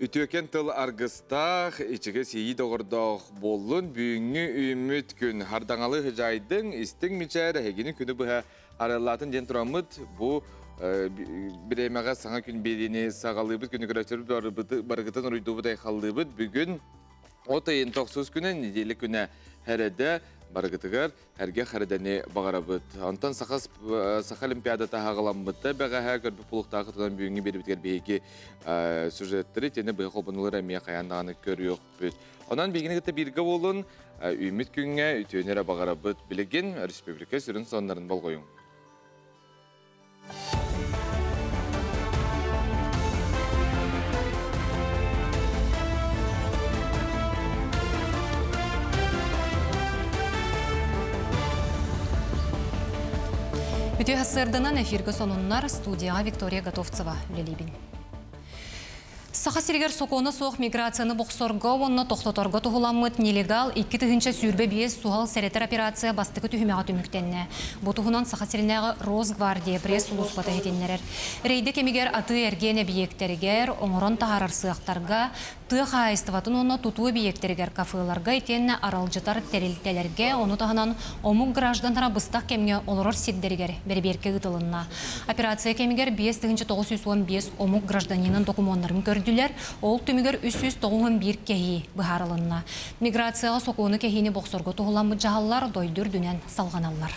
Үтүөкэн тыл аргыстаах, ичигэ сийии доҕордоох буоллун бүгүҥҥү үүммүт күн. Хардаҥалы хыдьаайдыҥ, истиҥ мичээр эһигини күнү быһа арыаллаатын диэн тураммыт бу бириэмэҕэ саҥа күн биэриини саҕалыыбыт, күнү көрөөччүлэр барыгытын уруйдуубут, айхаллыыбыт. Бүгүн от ыйын тохсус күнэ, неделя күнэ хэрэдэ барыгытыгар эргэ харадэни баҕарабыт. Онтон Саха, Саха Олимпиадата аҕаламмыта бэҕэһээ көрбүт булуктаахытынан бүгүҥҥү биэрбитигэр биһиги сюжеттары итиэннэ быһа холбонулар эмиэ хайаан даҕаны көрүөхпүт. Онон биһигини кытта бииргэ буолун, үүммүт күҥҥэ үтүөнү эрэ баҕарабыт. Билигин республика сүрүн соннарын болҕойуҥ. Үтүө сарсыарданан эфиргэ сонуннар студияҕа Виктория Готовцева үлэлиибин. Саха сиригэр сокуона суох миграцияны бохсорго уонна тохтоторго туһуламмыт нелегал 2025 суһал сэрэтэр операция бастакы түһүмэҕэ түмүктэннэ. Бу туһунан Саха сиринээҕи Росгвардия пресс-сулууспата иһитиннэрэр. Рейдэ кэмигэр атыы-эргиэн эбийиэктэригэр, оҥорон таһаарар сыахтарга, тыа хаһаайыстыбатын уонна тутуу эбийиэктэригэр кафеларга итиэннэ аралдьытар тэрилтэлэргэ, ону таһынан омук гражданнара быстах кэмҥэ олорор сирдэригэр бэрэбиэркэ ыытылынна. Операция кэмигэр 5915 омук гражданинын докумуоннарын көрдүлэр, ол түмүгэр 391 кэһии быһаарылынна. Миграцияҕа сокуону кэһиини бохсорго туһуламмыт дьаһаллар дойду үрдүнэн салҕаналлар.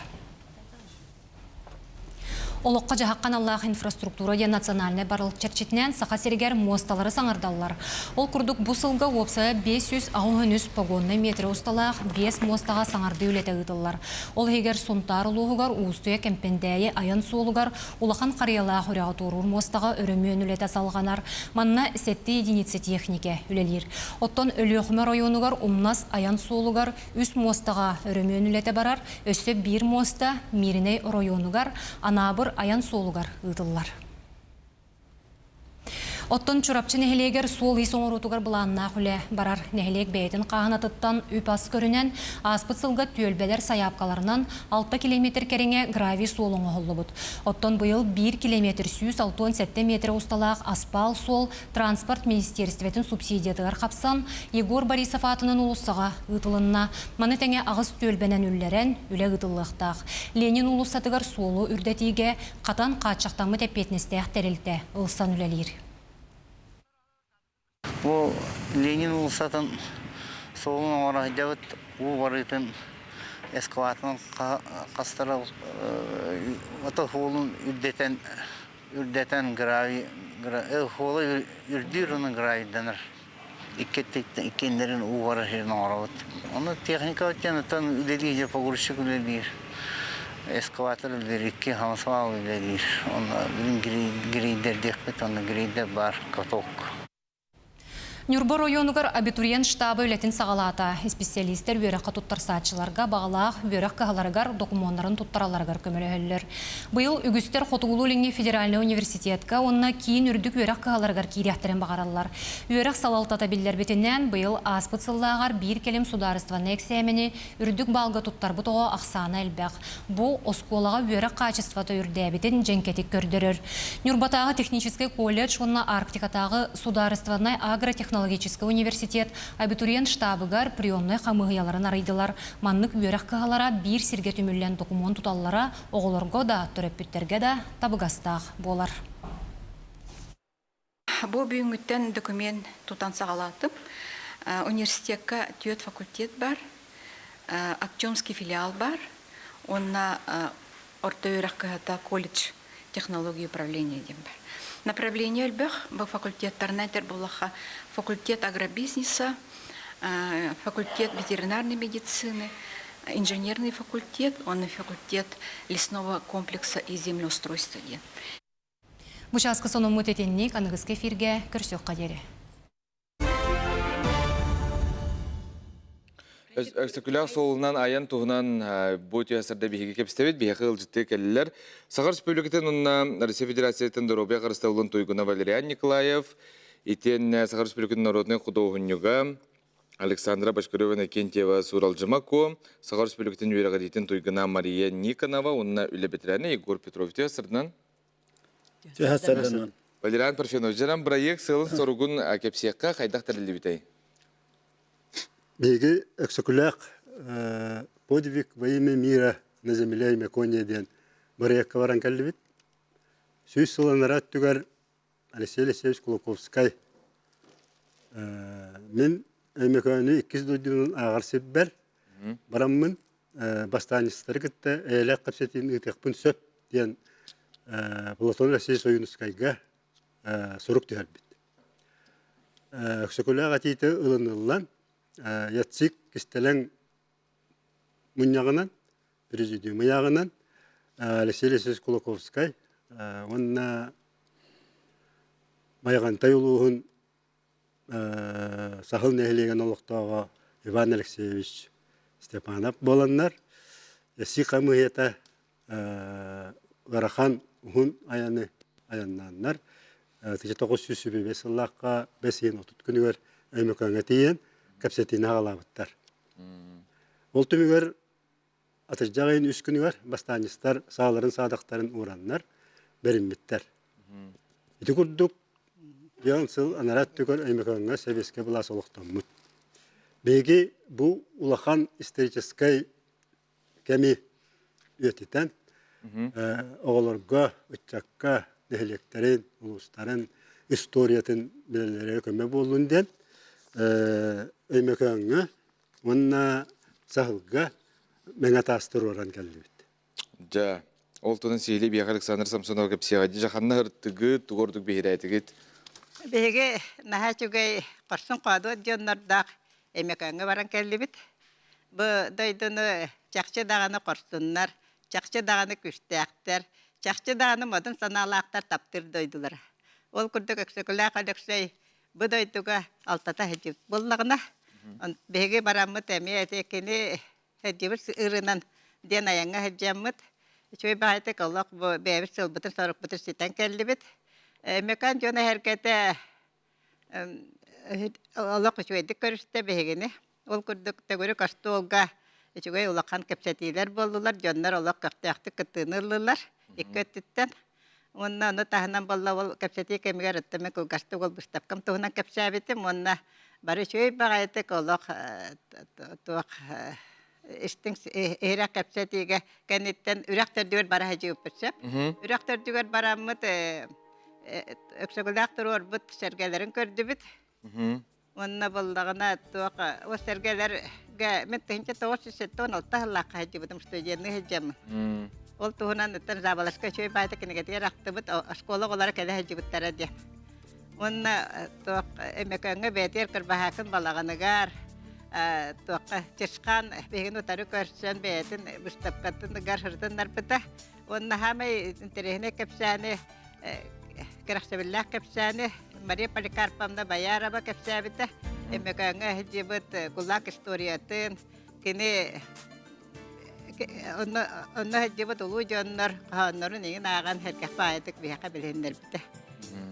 Олоххо-дьаһахха аналлаах инфраструктура диэн национальнай барыл чэрчитинэн Саха сиригэр муосталары саҥардаллар. Ол курдук бу сылга уопсайа 583 погоннай метрэ усталаах 5 муостаҕа саҥардыы үлэтэ ыытыллар. Ол иһигэр Сунтаар улууһугар Уустуйа Кэмпэндээйи айан суолугар Улахан Харыйалаах үрэҕи туоруур муостаҕа өрөмүөн үлэтэ салҕанар. Манна сэттэ единица техникэ үлэлиир. Оттон Өлүөхүмэ оройуонугар Умнас айан суолугар үс муостаҕа өрөмүөн үлэтэ барар, өссө биир муоста Мииринэй оройуонугар Анаабыр айан суолугар ыытыллар. Оттон Чурапчы нэһилиэгэр суол-иис оҥоруутугар былааннаах үлэ барар. Нэһилиэк бэйэтин хааһынатыттан үп-ас көрүнэн, ааспыт сылга түөлбэлэр сайаапкаларынан 6 километр кэриҥэ гравий суол оҥоһуллубут. Оттон быйыл 1 километр 167 метр усталаах аспаал суол Транспорт министиэристибэтин субсидиятыгар хапсан, Егор Борисов аатынан уулуссаҕа ыытылынна. Маны тэҥэ аҕыс түөлбэнэн үллэрэн, үлэ ыытыллыахтаах. Ленин уулуссатыгар суолу үрдэтиигэ хатан хааччахтаммыт эппиэтинэстээх тэрилтэ ылсан үлэлиир. Бу Ленин уулуссатын суолун оҥоро сылдьабыт уу барыытын эскалаторын хастара ото суолун үрдэтэн үрдэтэн гравий суола үрдүүр уонна гравийданар иккиэннэрин уу барар сирин оҥоробут ону техника диэн оттон үлэлиир погрузчик үлэлиир эскаватор үлэлиир икки самосвал үлэлиир онно билин грейдердиэхпит онно грейдер баар каток. Ньурба оройуонугар абитуриент штаба үлэтин саҕалаата. Исписэлиистэр үөрэххэ туттарсааччыларга баҕалаах үөрэх кыһаларыгар докумуоннарын туттаралларыгар көмөлөһөллөр. Быйыл үгүстэр Хотугулуу-Илиҥҥи федеральнай университетка уонна киин үрдүк үөрэх кыһаларыгар киириэхтэрин баҕараллар. Үөрэх салалтата биллэрбитинэн, быйыл ааспыт сыллааҕар биир кэлим судаарыстыбаннай эксээмэни үрдүк баалга туттарбыт оҕо ахсаана элбэх. Бу оскуолаҕа үөрэх хаачыстыбата үрдээбитин дьэҥкэтик көрдөрөр. Ньурбатааҕы техническэй колледж уонна Арктикатааҕы судаарыстыбаннай агротехнологическай университет абитуриент штабыгар приемнай хамыыһыйаларын арыйдылар. Маннык үөрэх кыһалара биир сиргэ түмүллэн докумуон туталлара оҕолорго да, төрөппүттэргэ да табыгастаах буолар. Бу бүгүҥҥүттэн документ тутан саҕалаатым. Университекка түөрт факультет бар, Актемский филиал бар уонна орто үөрэх кыһата колледж технологии управления диэн бар. Направление элбэх, бу факультеттарынан этэр буоллахха факультет агробизнеса, факультет ветеринарной медицины, инженерный факультет уонна факультет лесного комплекса и землеустройства диэн. Бу чааска сонуммут итинник аныгыскы эфиргэ көрсүөххэ диэри. Өксөкүлээх суолунан айан туһунан бу түһэсэрдэ биһиги кэпсэтэбит, биһиэхэ ыалдьыттыы кэллилэр. Саха Республикатын уонна Россия Федерациятын доруобуйа харыстабылын туйгуна Валериан Николаев, итиэннэ Саха Республикатын народнай худуоһунньуга Александра Бочкарева-Иннокентьева Сууралдьыма Куо, Саха Республикатын үөрэҕириитин туйгуна Мария Никонова уонна үлэ бэтэрээнэ Егор Петров түһэсэрдэнэн. Түһэсэрдэнэн. Валериан Парфенович, дьаран бырайыак сыалын-соругун кэпсиэххэ хайдах тэриллибитэй? Биһиги Өксөкүлээх «Подвиг во имя мира на земле Мекония» диэн бырайыакка баран кэллибит. 100 сыл анараа өттүгэр Алексей Алексеевич Кулаковскай мин Өймөкөөнү иккис дойдунан ааҕар сирбэр бараммын бастаанньыстары кытта эйэлээх кэпсэтиини ыытыахпын сөп диэн Платон Алексеевич Ойуунускайга сурук түһэрбит. Өксөкүлээх этиитэ ылыныллан ЯЦИК кистэлэҥ мунньаҕынан, президиум ыйааҕынан Алексей Алексеевич Кулаковскай уонна Байаҕантай улууһун Саһыл нэһилиэгин олохтооҕо Иван Алексеевич Степанов буоланнар СИ хамыыһыйата ыарахан уһун айаны айаннааннар 1905 сыллаахха бэс ыйын 30 күнүгэр Өймөкөөҥҥө тиийэн кэпсэтиини аҕалаабыттар. Ол түмүгэр атырдьах ыйын үс күнүгэр бастаанньыстар сааларын саадахтарын уураннар бэриммиттэр. Ити курдук дьон сыл анараа өттүгэр Өймөкөөҥҥө сэбиэскэй былаас олохтоммут. Биһиги бу улахан историческай кэми үйэтитэн оҕолорго, ыччакка нэһилиэктэрин, улуустарын историятын билэллэригэр көмө буоллун диэн Өймөкөөҥҥө уонна Саһылга мэҥэ таас туруоран кэллибит. Дьэ, ол туһунан сиһилии биһиэхэ Александр Самсонова кэпсиэҕэ. Дьэ, ханна ырыттыгыт, тугу ордук биһирээтигит? Биһиги наһаа үчүгэй хорсун хоодуот дьоннордоох Өймөкөөҥҥө баран кэллибит. Бу дойдуну чахчы даҕаны хорсуннар, чахчы даҕаны күүстээхтэр, чахчы даҕаны модун санаалаахтар таптыыр дойдулара. Ол курдук Өксөкүлээх Өлөксөй бу дойдуга алтата сылдьыбыт буоллаҕына, биһиги бараммыт эмиэ ити кини сылдьыбыт ырынан диэн айаҥҥа сылдьаммыт, үчүгэй баҕайытык олох бу бэйэбит сылбытын-сорукпутун ситэн кэллибит. Өймөкөөн дьоно эһэргэтэ олох үчүгэйдик көрүстэ биһигини. Ол курдук төгүрүк остуолга үчүгэй улахан кэпсэтиилэр буоллулар, дьоннор олох көхтөөхтүк кыттыыны ыллылар икки өттүттэн. Уонна ону таһынан буолла ол кэпсэтии кэмигэр оттон мин кылгастык ол быыстапкам туһунан кэпсээбитим уонна бары үчүгэй баҕайытык олох туох истиҥ иһирэх кэпсэтиигэ кэнниттэн үрэх төрдүгэр бара сылдьыбыппыт сөп. Үрэх төрдүгэр бараммыт Өксөкүлээх туруорбут сэргэлэрин көрдүбүт. Уонна буоллаҕына туох ол сэргэлэргэ мин 1976 сыллаахха сылдьыбытым студенныы сылдьаммын. Ол туһунан ыттан Заболоцкай үчүгэй баайта кинигэтигэр ахтыбыт оскуола оҕолоро кэлэ сылдьыбыттара диэн. Уонна туох Өймөкөөҥҥө бэйэтигэр Кырбаһаакын балаҕаныгар туохха Чысхаан биһигини утары көрсөн бэйэтин быыстапкатыгар сырытыннарбыта. Уонна саамай интэриэһинэй кэпсээни кэрэхсэбиллээх кэпсээни Мария Поликарповна Боярова кэпсээбитэ. Өймөкөөҥҥө сылдьыбыт кулак историятын кини онно онно сылдьыбыт улуу дьоннор хоһооннорун иҥин ааҕан сэргэх баайытык биһиэхэ билиһиннэрбитэ.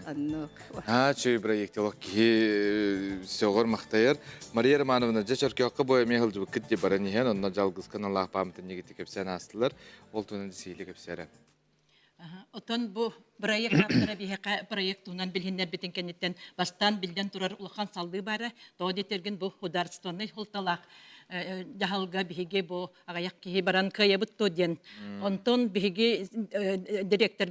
Оннук. Аа, чүй проектилог киһи сөҕөр махтайар. Мария Романовна, дьэ чөркөөххө бу эмиэ сылдьыбыккыт дии баран иһэн, онно дьалгыска налаах пааматынньыгы кэпсээн аастылар. Ол туһунан сиһилии кэпсээрэ. Отон бу проект ааптара биһиэхэ проект туһунан билиһиннэрбитин кэнниттэн бастаан биллэн турар улахан саллыы баара. Тоҕо диэтэргин бу художественнай суолталаах дьаһалга биһиги бу аҕыйах киһи баран кыайабыт дуо диэн. Онтон биһиги директор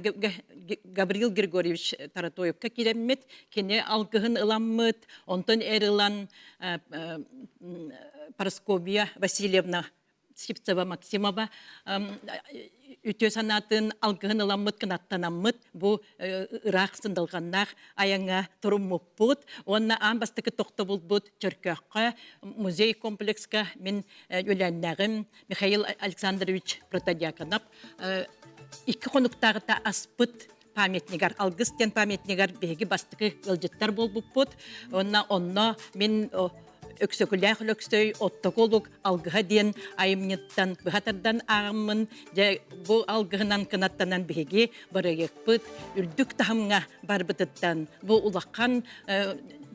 Гаврил Григорьевич Таратоевка киирэммит, кини алгыһын ыламмыт, онтон эр ылан Парасковья Васильевна Сивцева Максимова үтүө санаатын алгыһын ыламмыт кынаттанаммыт бу ыраах сындалҕаннаах айаҥҥа туруммуппут уонна аан бастакы тохтобулбут Чөркөөххө музей комплекска мин үөлээннээҕим Михаил Александрович Протодьяконов икки хонуктааҕыта аспыт памятнигар алгыс диэн памятнигар биһиги бастакы ыалдьыттар буолбуппут уонна онно мин Өксөкүлээх Өлөксөй Оттоколук алгыһа диэн айымньыттан быһа тардан ааҕаммын дьэ бу алгыһынан кынаттанан биһиги бырайыакпыт үрдүк таһымҥа барбытыттан бу улахан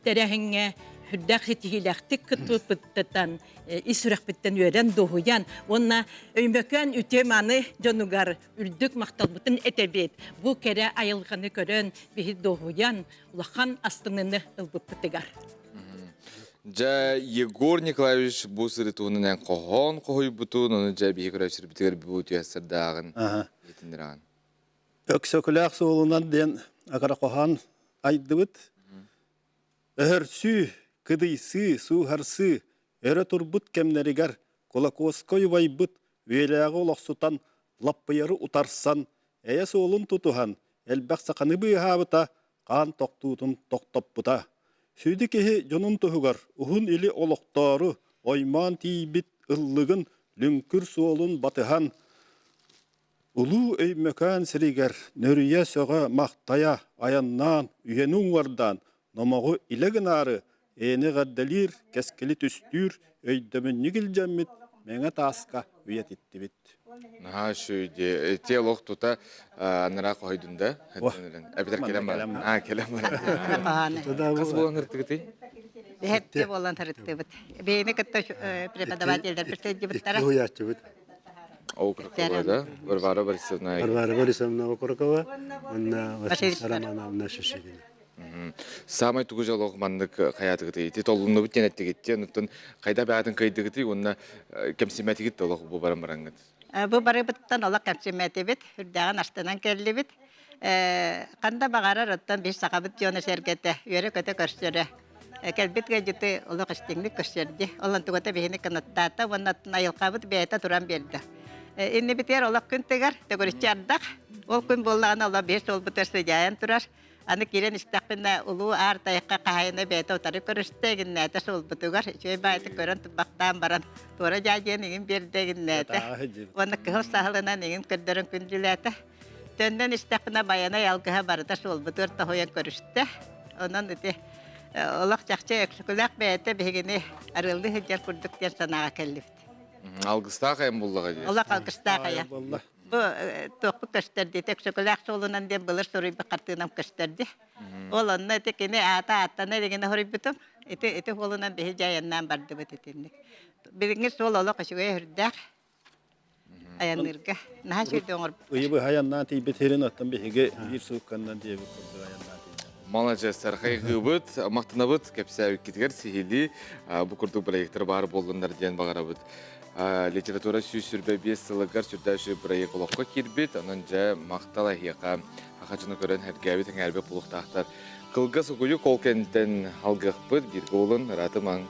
тэрээһиҥҥэ Үрдээх ситиһиилээхтик кыттыбыппыттан ис сүрэхпиттэн үөрэн дуоһуйан уонна Өймөкөөн үтүө-мааны дьонугар үрдүк махталбытын этэбит. Бу кэрэ айылҕаны көрөн биһи дуоһуйан улахан астыныны ылбыппытыгар. Дьэ, Егор Николаевич бу сырытуунан эн хоһоон хоһуйбутун, ону дьэ биһи көрөөччүлэрбитигэр бу үтүө сырдааҕын иһитиннэрэҕин. Өксөкүлээх суолунан диэн акара хоһоон айдыбыт. Өһөрсүү, кыдыйсыы, сууһарсыы өрө турбут кэмнэригэр Кулаковскай убайбыт үйэлээҕи олохсутан, лаппыйары утарсан, эйэ суолун тутуһан, элбэх саханы быыһаабыта, хаан тохтуутун тохтоппута. Сүдү киһи дьонун туһугар уһун или олохтоору оймоон тиийбит ыллыгын лүҥкүр суолун батыһан, Улуу Өймөкөөн сиригэр нөрүйэ сөҕө махтайа айаннаан, үйэни уҥуордаан, номоҕу илэ гынаары, эйэни эҕэрдэлиир, кэскили түстүүр өйдөбүнньүк илдьэммит мэҥэ тааска үйэтиттибит. Наһаа үчүгэй Эти олох тута анараа хоһуйдун да? Эбэтэр кэлэн баран. Аа, кэлэн баран. Хас буолан ыртыгытый? Биһэтти буолан ырыттыбыт. Бэйэни кытта преподавателлэр сылдьыбыттара. Уһуйааччыбыт. Окрокова, да? Варвара Борисовна. Варвара Борисовна Окрокова уонна Василиса Романовна Шишигина. Саамай тугу дьолох маннык хайаатыгытый? Ити толлуннубут диэн эттигиттиэн, оттон хайда бэҕэтин кыайдыгытый уонна кэмсимэтигит да олох бу баран бараҥҥыт? Бу барыбыттан олох кэмсимэтибит, үрдээҕин астынан кэллибит. Ханда баҕарар оттон биир сахабыт дьоно сэргэтэ, үөрэ-көтө көрсөрө. Кэлбит ыалдьыты олох истиҥник көрсөрдө. Ол онтугата биһини кынаттаата уонна айылҕабыт бэйэтэ туран биэрдэ. Иннибитигэр олох күн тыгар, төгүрүччү ардах. Ол күн буоллаҕына олох биир суолбутугар сыдьаайан турар. Аны киирэн истэхпинэ улуу аар тайахха хаһайына бэйэтэ утары көрүстэ, игиннээтэ суолбутугар. Үчүгэй баайытык көрөн туппахтаан баран туора дьаадьыйан игин биэрдэ игиннээтэ. Уонна кыһыл саһылынан игин көрдөрөн күндүлээтэ. Төннөн истэхпинэ Байанай алгыһа барыта суолбутугар тоһуйан көрүстэ. Онон ити олох чахчы Өксөкүлээх бэйэтэ биһигини арыаллыы сылдьар курдук диэн санааҕа кэллибит. Алгыстаах айан буллаҕа дии. Олох алгыстаах айан. Бу туохпут көстөр диэтэ Өксөкүлээх суолунан диэн былыр суруйбут хартыынам көстөр дии. Ол онно ити кини аата ааттана илигинэ суруйбутум. Ити ити суолунан биһи дьэ айаннаан бардыбыт итинник. Билиҥҥи суол олох үчүгэй үрдээх. Айанныырга наһаа үчүгэй оҥорбут. Ыйы быһа айаннаан тиийбит сирин оттон биһиги биир суукканнан диэбит курдук айаннаан тиийдэ. Маладьыастар хайгыыбыт, махтанабыт кэпсээбиккитигэр сиһилии бу курдук проектар баар буоллуннар диэн баҕарабыт. Литература 125 сылыгар сүрдээх үчүгэй проект олоххо киирбит. Онон дьэ махтал эһиэхэ хахачыны көрөн сэргээбит эҥээрбит булуохтаахтар. Кылгас угуйук ол кэнниттэн алгыахпыт, бииргэ буолун, ыраатымаҥ.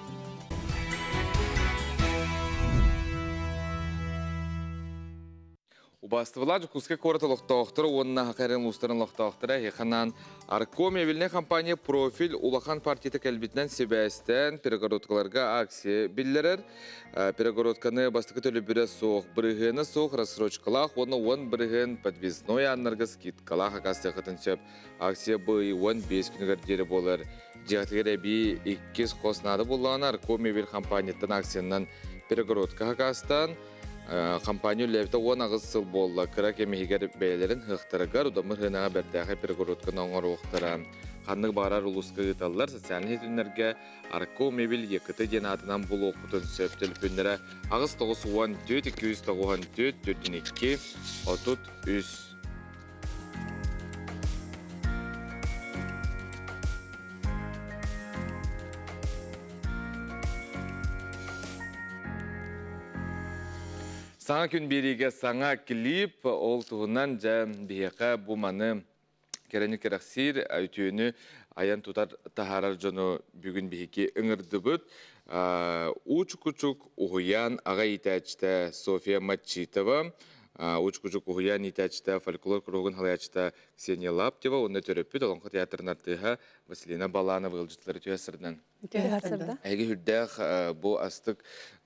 Убаастыбылаах Дьокуускай куорат олохтоохторо уонна Саха эрэн улуустарын олохтоохторо эһиэхэ Арком мебельнай компания «Профиль» улахан партията кэлбитинэн сибээстээн перегородкаларга акция биллэрэр. Перегородканы бастакы төлөбүрэ суох, бырыһыана суох рассрочкалаах уонна 10% подвесной ааннарга скидкалаах акаастыаххытын сөп. Акция бый 15 күнүгэр диэри буолар. Дьиэҕитигэр эбии иккис хос наада буоллаҕына Арком мебель компанияттан акциянан перегородка хакаастаан Компания үлэлээбитэ 18 сыл буолла. Кыра кэм иһигэр бэйэлэрин ыһыахтарыгар удамыр сыанаҕа бэртээхэй перегородканы оҥоруохтара. Ханнык баҕарар улууска ыыталлар социальнай ситимнэргэ Арко мебель ЕКТ диэн аатынан булуоххутун сөп. Төлөпүөннэрэ 8 914 294 42 33. Саҥа күн биэриигэ саҥа клип, ол туһунан дьэ биһиэхэ бу маны кэрэни кэрэхсиир, үтүөнү айан тутар таһаарар дьону бүгүн биһиги ыҥырдыбыт. Уучукучук уһуйаан аҕа иитээччитэ Софья Матчитова, Уучукучук уһуйаан иитээччитэ, фольклор куруһугун салайааччыта Ксения Лаптева уонна төрөппүт Олоҥхо театрын артыыһа Василина Баланова ыалдьыттары түһэ сырдынан. Эһиги үрдээх бу астык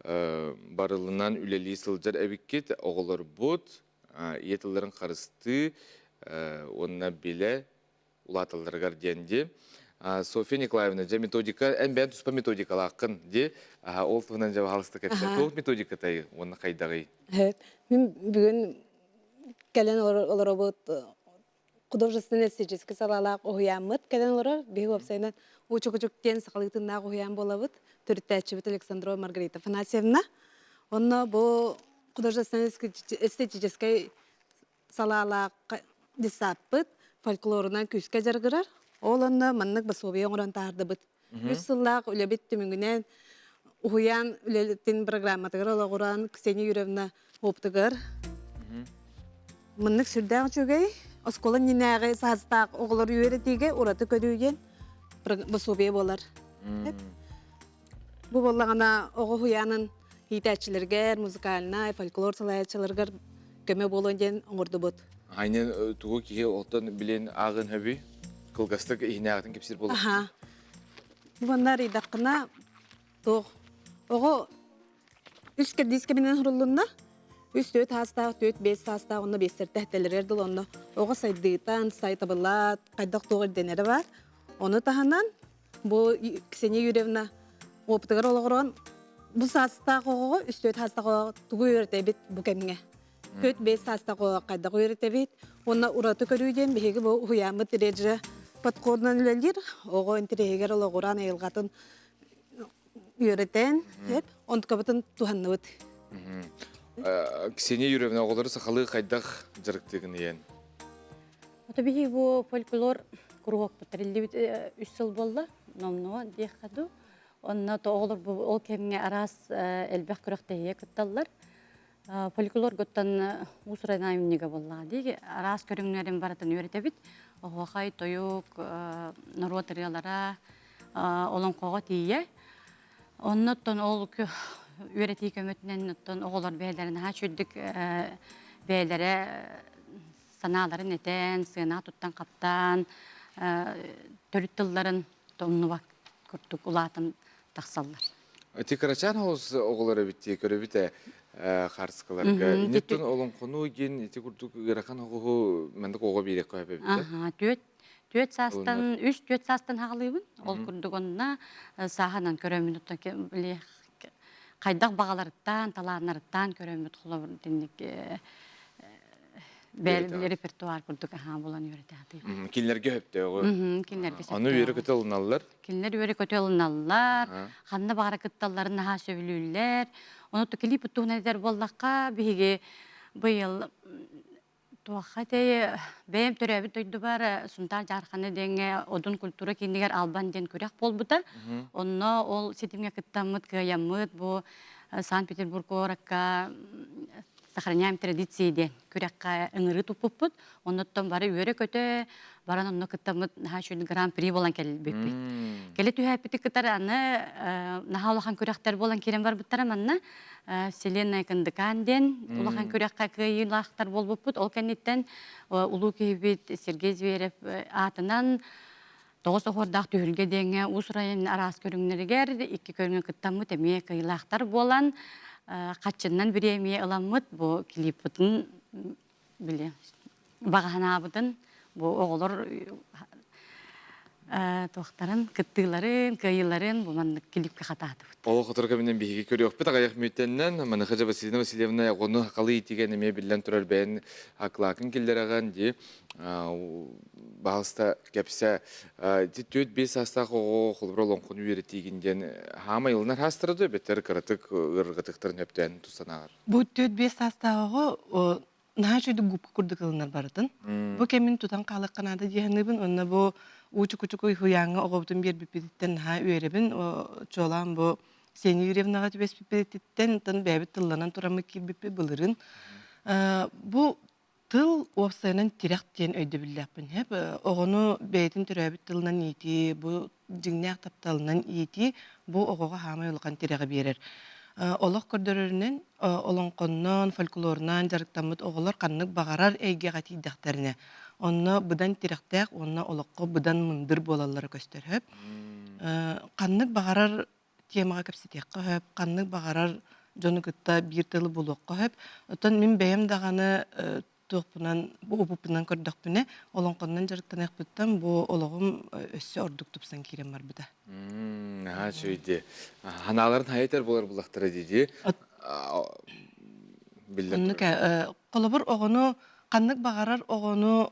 барылынан үлэлии сылдьар эбиккит. Оҕолорбут ийэ тылларын харыстыы уонна билэ улааталларыгар диэн дии. Софья Николаевна, дьэ методика, эн бэйэн туспа методикалааххын дии. Ол туһунан дьэ баһаалыста кэпсээ. Туох методикатай уонна хайдаҕый? Мин бүгүн кэлэн олоробут. художественно-эстетическэй салаалаах уһуйааммыт кэлэн олорор. Биһиги уопсайынан Уучукучук диэн сахалыы тыыннаах уһуйаан буолабыт. Төрүттээччибит Александрова Маргарита Афанасьевна. Онно бу художественно-эстетическэй салаалаах десаппыт фольклорунан күүскэ дьарыгырар. Ол онно маннык пособие оҥорон таһаардыбыт. Үс сыллаах үлэбит түмүгүнэн уһуйаан үлэтин программатыгар олоҕуран Ксения Юрьевна опытыгар маннык сүрдээх үчүгэй оскуола иннинээҕи саастаах оҕолору үөрэтиигэ ураты көрүү диэн пособие буолар. Бу буоллаҕына оҕо уһуйаанын иитээччилэригэр, музыкальнай, фольклор салайааччыларыгар көмө буолуон диэн оҥордубут. Айнен тугу киһи оттон билин ааҕын хөбүй? Кылгастык иһинээҕитин кэпсиир буолуох. Аха. Бу манна арыйдаххына туох оҕо үс кэрдиис кэминэн суруллунна. Үс түөрт саастаах, түөрт биэс саастаах онно биэстэртэ этэлэрэр дыл онно оҕо сайдыытан, сайтабылаат, хайдах туох ирдэнэрэ бар. Ону таһынан Бу Ксения Юрьевна опытыгар олоҕуран бу саастаах оҕоҕо үс-түөрт саастаах оҕоҕо тугу үөрэтэбит бу кэмҥэ? Түөрт-биэс саастаах оҕоҕо хайдах үөрэтэбит? Уонна ураты көрүү диэн биһиги бу уһуйааммыт реже подходунан үлэлиир. Оҕо интэриэһигэр олоҕуран айылҕатын үөрэтэн, онтукабытын туһанныбыт. Ксения Юрьевна оҕолору сахалыы хайдах дьарыктыыгын ийэн? Ото биһи бу фольклор куруһуокпут тэриллибит үс сыл буолла, номнуо диэххэ дуу. Онно то оҕолор бу ол кэмҥэ араас элбэх күрэхтэһиигэ кытталлар. Фольклоргуттан уус-уран айымньыга буоллаҕа дии. Араас көрүҥнэрин барытын үөрэтэбит. Оһуохай, тойук, норуот ырыалара, олоҥхоҕо тиийэ. Оннуттан ол үөрэтии көмөтүнэн оттон оҕолор бэйэлэрин наһаа үчүгдүк бэйэлэрэ санааларын этэн, сыана туттан-хаптаан, төрүт тылларын тумнубат курдук улаатан тахсаллар. Ити кырачаан оҕус оҕолор эбит дии көрөбүт ээ хаарыскаларга. Инниттэн олоҥхону диэн ити курдук ыарахан оҕуһу маннык оҕо биэриэххэ сөп эбит Аха, түөрт түөрт саастан, үс түөрт саастан хаҕалыыбын. Ол курдук онно сааһынан көрөммүн оттон били хайдах баҕаларыттан, талааннарыттан көрөммүт холобур итинник бэл репертуар курдук аһаа булан үөрэтэ Кинилэргэ сөптөөҕү. Кинилэргэ Аны үөрэ-көтө ылыналлар. Кинилэр үөрэ-көтө ылыналлар. Ханна баҕара кытталларын наһаа сөбүлүүллэр. Ону клип туһунан этэр буоллахха, биһиги быйыл Туохха этэй, бэйэм төрөөбүт дойдубар Сунтаар Дьаархана диэҥҥэ Одун культура киинигэр Албан диэн күрэх буолбута. Онно ол ситимҥэ кыттаммыт, кыайаммыт бу Санкт-Петербург куоракка «Сохраняем традиции» диэн күрэххэ ыҥырыы туппуппут. Оннуттан бары үөрэ-көтө баран онно кыттаммыт наһаа үчүгэй гран-при буолан кэлбиппит. Кэлэ түһээппити кытары аны наһаа улахан күрэхтэр буолан киирэн барбыттара манна. Вселенная Кындыкаан диэн улахан күрэххэ кыайыылаахтар буолбуппут. Ол кэнниттэн улуу киһибит Сергей Зверев аатынан тоҕус оһуордаах түһүлгэ диэҥҥэ уус-уран араас көрүҥнэригэр икки көрүҥҥэ кыттаммыт эмиэ кыайыылаахтар буолан хаччыннан бириэмийэ ыламмыт бу клиппытын били баҕаһанаабытын бу оҕолор туохтарын кыттыыларын кыайыыларын бу маннык клипкэ хатаатыбыт. Ол хотор кэминэн биһиги көрүөхпүт аҕыйах мүөттэннэн маныха дьэ Василина Васильевна оҕону хахалыы иитигэн эмиэ биллэн турар бэйэн акылаакын киллэрэҕин дии баһалыста кэпсэ ити түөрт биэс саастаах оҕо холобура олоҥхону үөрэтиигин диэн хаамай ылынар хаастара да бэттэр кыратык ыарырҕатыктарын өптөөн тустан Бу түөрт биэс саастаах оҕо наһаа үчүгэй губка курдук ылынар барытын. Бу кэмин тутан хаалыахха наада дии саныыбын. Уонна бу уучуку-чукуй уһуйааҥҥа оҕобутун биэрбиппититтэн наһаа үөрэбин. Чуолаан бу Ксения Юрьевнаҕа түбэспиппититтэн, оттон бэйэбит тылланан тураммыт киирбиппит былырыын. Бу тыл уопсайынан тирэх диэн өйдөбүллээхпин. Оҕону бэйэтин төрөөбүт тылынан иитии, бу дьиҥнээх тапталынан иитии бу оҕоҕо хаамай улахан тирэҕи биэрэр. Олох көрдөрөрүнэн олоҥхоннон, фольклорунан дьарыктаммыт оҕолор ханнык баҕарар эйгэҕэ тиийдэхтэринэ, онно быдан тирэхтээх уонна олоххо быдан мындыр буолаллара көстөр сөп. Ханнык баҕарар темаҕа кэпсэтиэххэ сөп, ханнык баҕарар дьону кытта биир тылы булуохха сөп. Оттон мин бэйэм даҕаны туохпунан бу опыппынан көрдөхпүнэ, олоҥхоннон дьарыктаныахпыттан бу олоҕум өссө ордук тупсан киирэн барбыта. Наһаа үчүгэй Ханааларын хайытар буолар буллахтара дии Биллэн Оннук холобур оҕону ханнык баҕарар оҕону.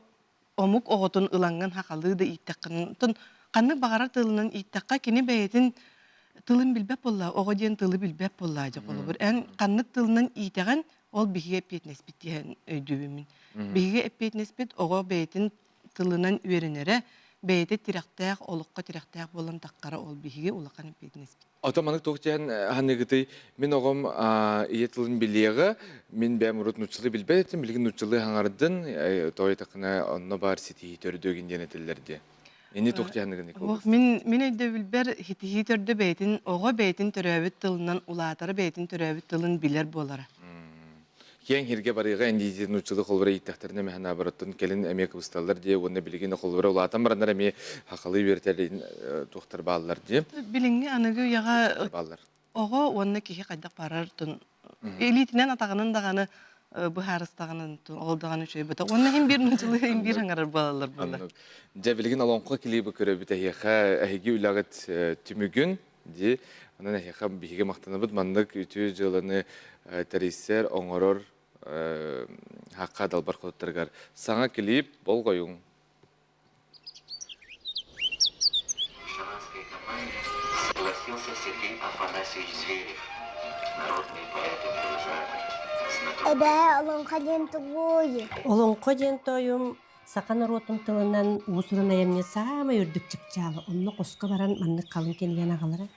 омук оҕотун ылаҥҥын хахалыы да ииттэххин, оттон ханнык баҕарар тылынан ииттэххэ, кини бэйэтин тылын билбэт буолла, оҕо диэн тылы билбэт буолла дьэ холобур. Эн ханнык тылынан иитэҕин, ол биһиги эппиэтинэспит диэн өйдүүбүн мин. Биһиги эппиэтинэспит оҕо бэйэтин тылынан үөрэнэрэ, бэйэтэ тирэхтээх, олоххо тирэхтээх буолан таххара ол биһиги улахан эппиэтинэспит. Ото маннык туох диэн ханыгытый мин оҕом ийэ тылын билиэҕэ, мин бэйэм урут нууччалыы билбэт этим, билигин нууччалыы хаҥардын, тоҕо диэтэххинэ онно баар ситиһии төрдүөгүн диэн этэллэр диye. Ини туох диэн Ох, мин мин өйдөбүлбэр ситиһии төрдө бэйэтин оҕо бэйэтин төрөөбүт тылынан улаатара, бэйэтин төрөөбүт тылын билэр буолара. Киэҥ сиргэ барыыга индийдии нууччалыы холобура ииттэхтэринэ эмэ наобороттун кэлин эмиэ кыбысталлар дии уонна билигин холобура улаатан бараннар эмиэ хахалыы үөрэтэр туохтар бааллар дии. Билиҥҥи аныгы үйэҕэ бааллар. Оҕо уонна киһи хайдах барар тун илиитинэн атаҕынан даҕаны быһаарыстаҕынан ол даҕаны үчүгэй бата. Уонна иһин биир нууччалыы иһин биир аҥарар буолаллар буолла. Дьэ билигин олоҥхо клибы көрөбүт эһиэхэ эһиги үлэҕит түмүгүн дии. Онон эһиэхэ биһиги махтанабыт маннык үтүө дьыаланы тэрийсэр, оҥорор хахха далбар хотуттарыгар саҥа клип болҕойуҥ. Шаманской компании согласился Сергей Афанасьевич Зверев, народный поэт-импровизатор. Эбээ, олоҥхо диэн тугуй? Олоҥхо диэн тоойум саха норуотун тылынан уус-уран айымньы саамай үрдүк чыпчаала. Онно хоско баран маннык халыҥ кинигэни аҕалара.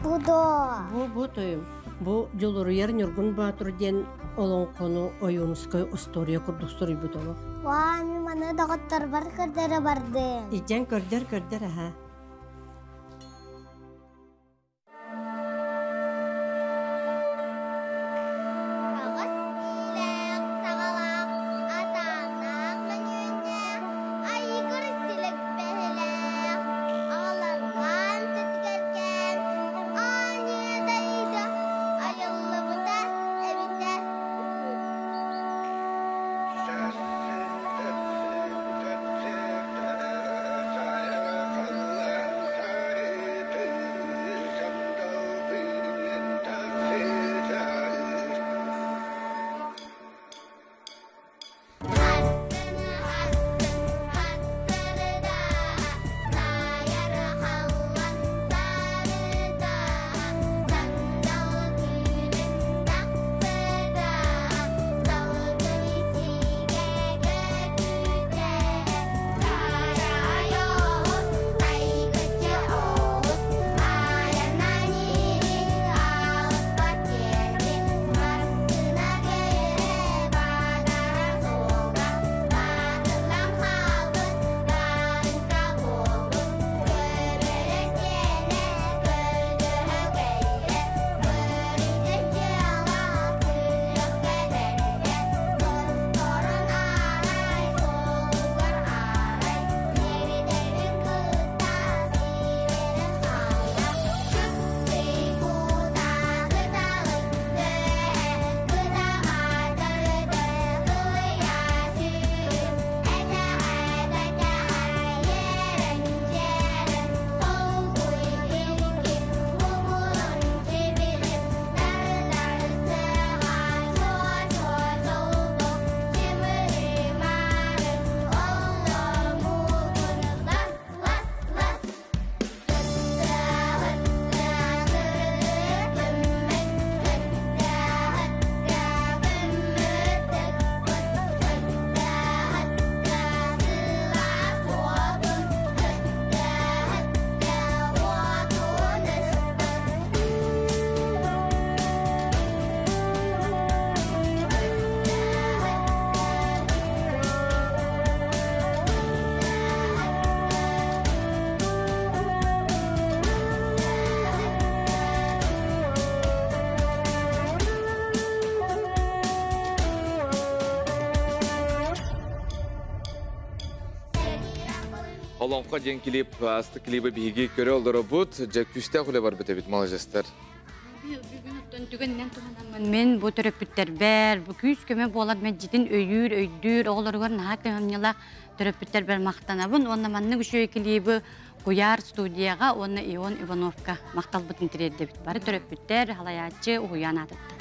Бу доо. Бу бу тойум. Бу Дьулуруйар Ньургун Боотур диэн олоҥхону Ойуунускай остуоруйа курдук суруйбут олох. Ваа, мин маны доҕотторбор көрдөрө бардым. Илдьэн көрдөр көрдөр аһа. Аҕыс биилээх саҕалаах, атааннаах мөҥүөннээх, айыгыр силик бэһилээх, аҕаларгаан сэтигэркээн, аанньа дайыыга айыллыбыта эбитэ үһү. Олоҥхо диэн клип, астык клибы биһиги көрө олоробут. Дьэ, күүстээх үлэ барбыт эбит, маладьыстар. Бүгүн түгэнинэн туһанаммын мин бу төрөппүттэрбэр бу күүс-көмө буолар мэлдьитин өйүүр, өйдүүр, оҕолоругар наһаа кыһамньылаах төрөппүттэрбэр махтанабын уонна маннык үчүгэй клибы Куйаар студияҕа уонна Ион Ивановка махталбытын тириэрдэбит. Бары төрөппүттэр, халайааччы, уһуйаан аатыттан.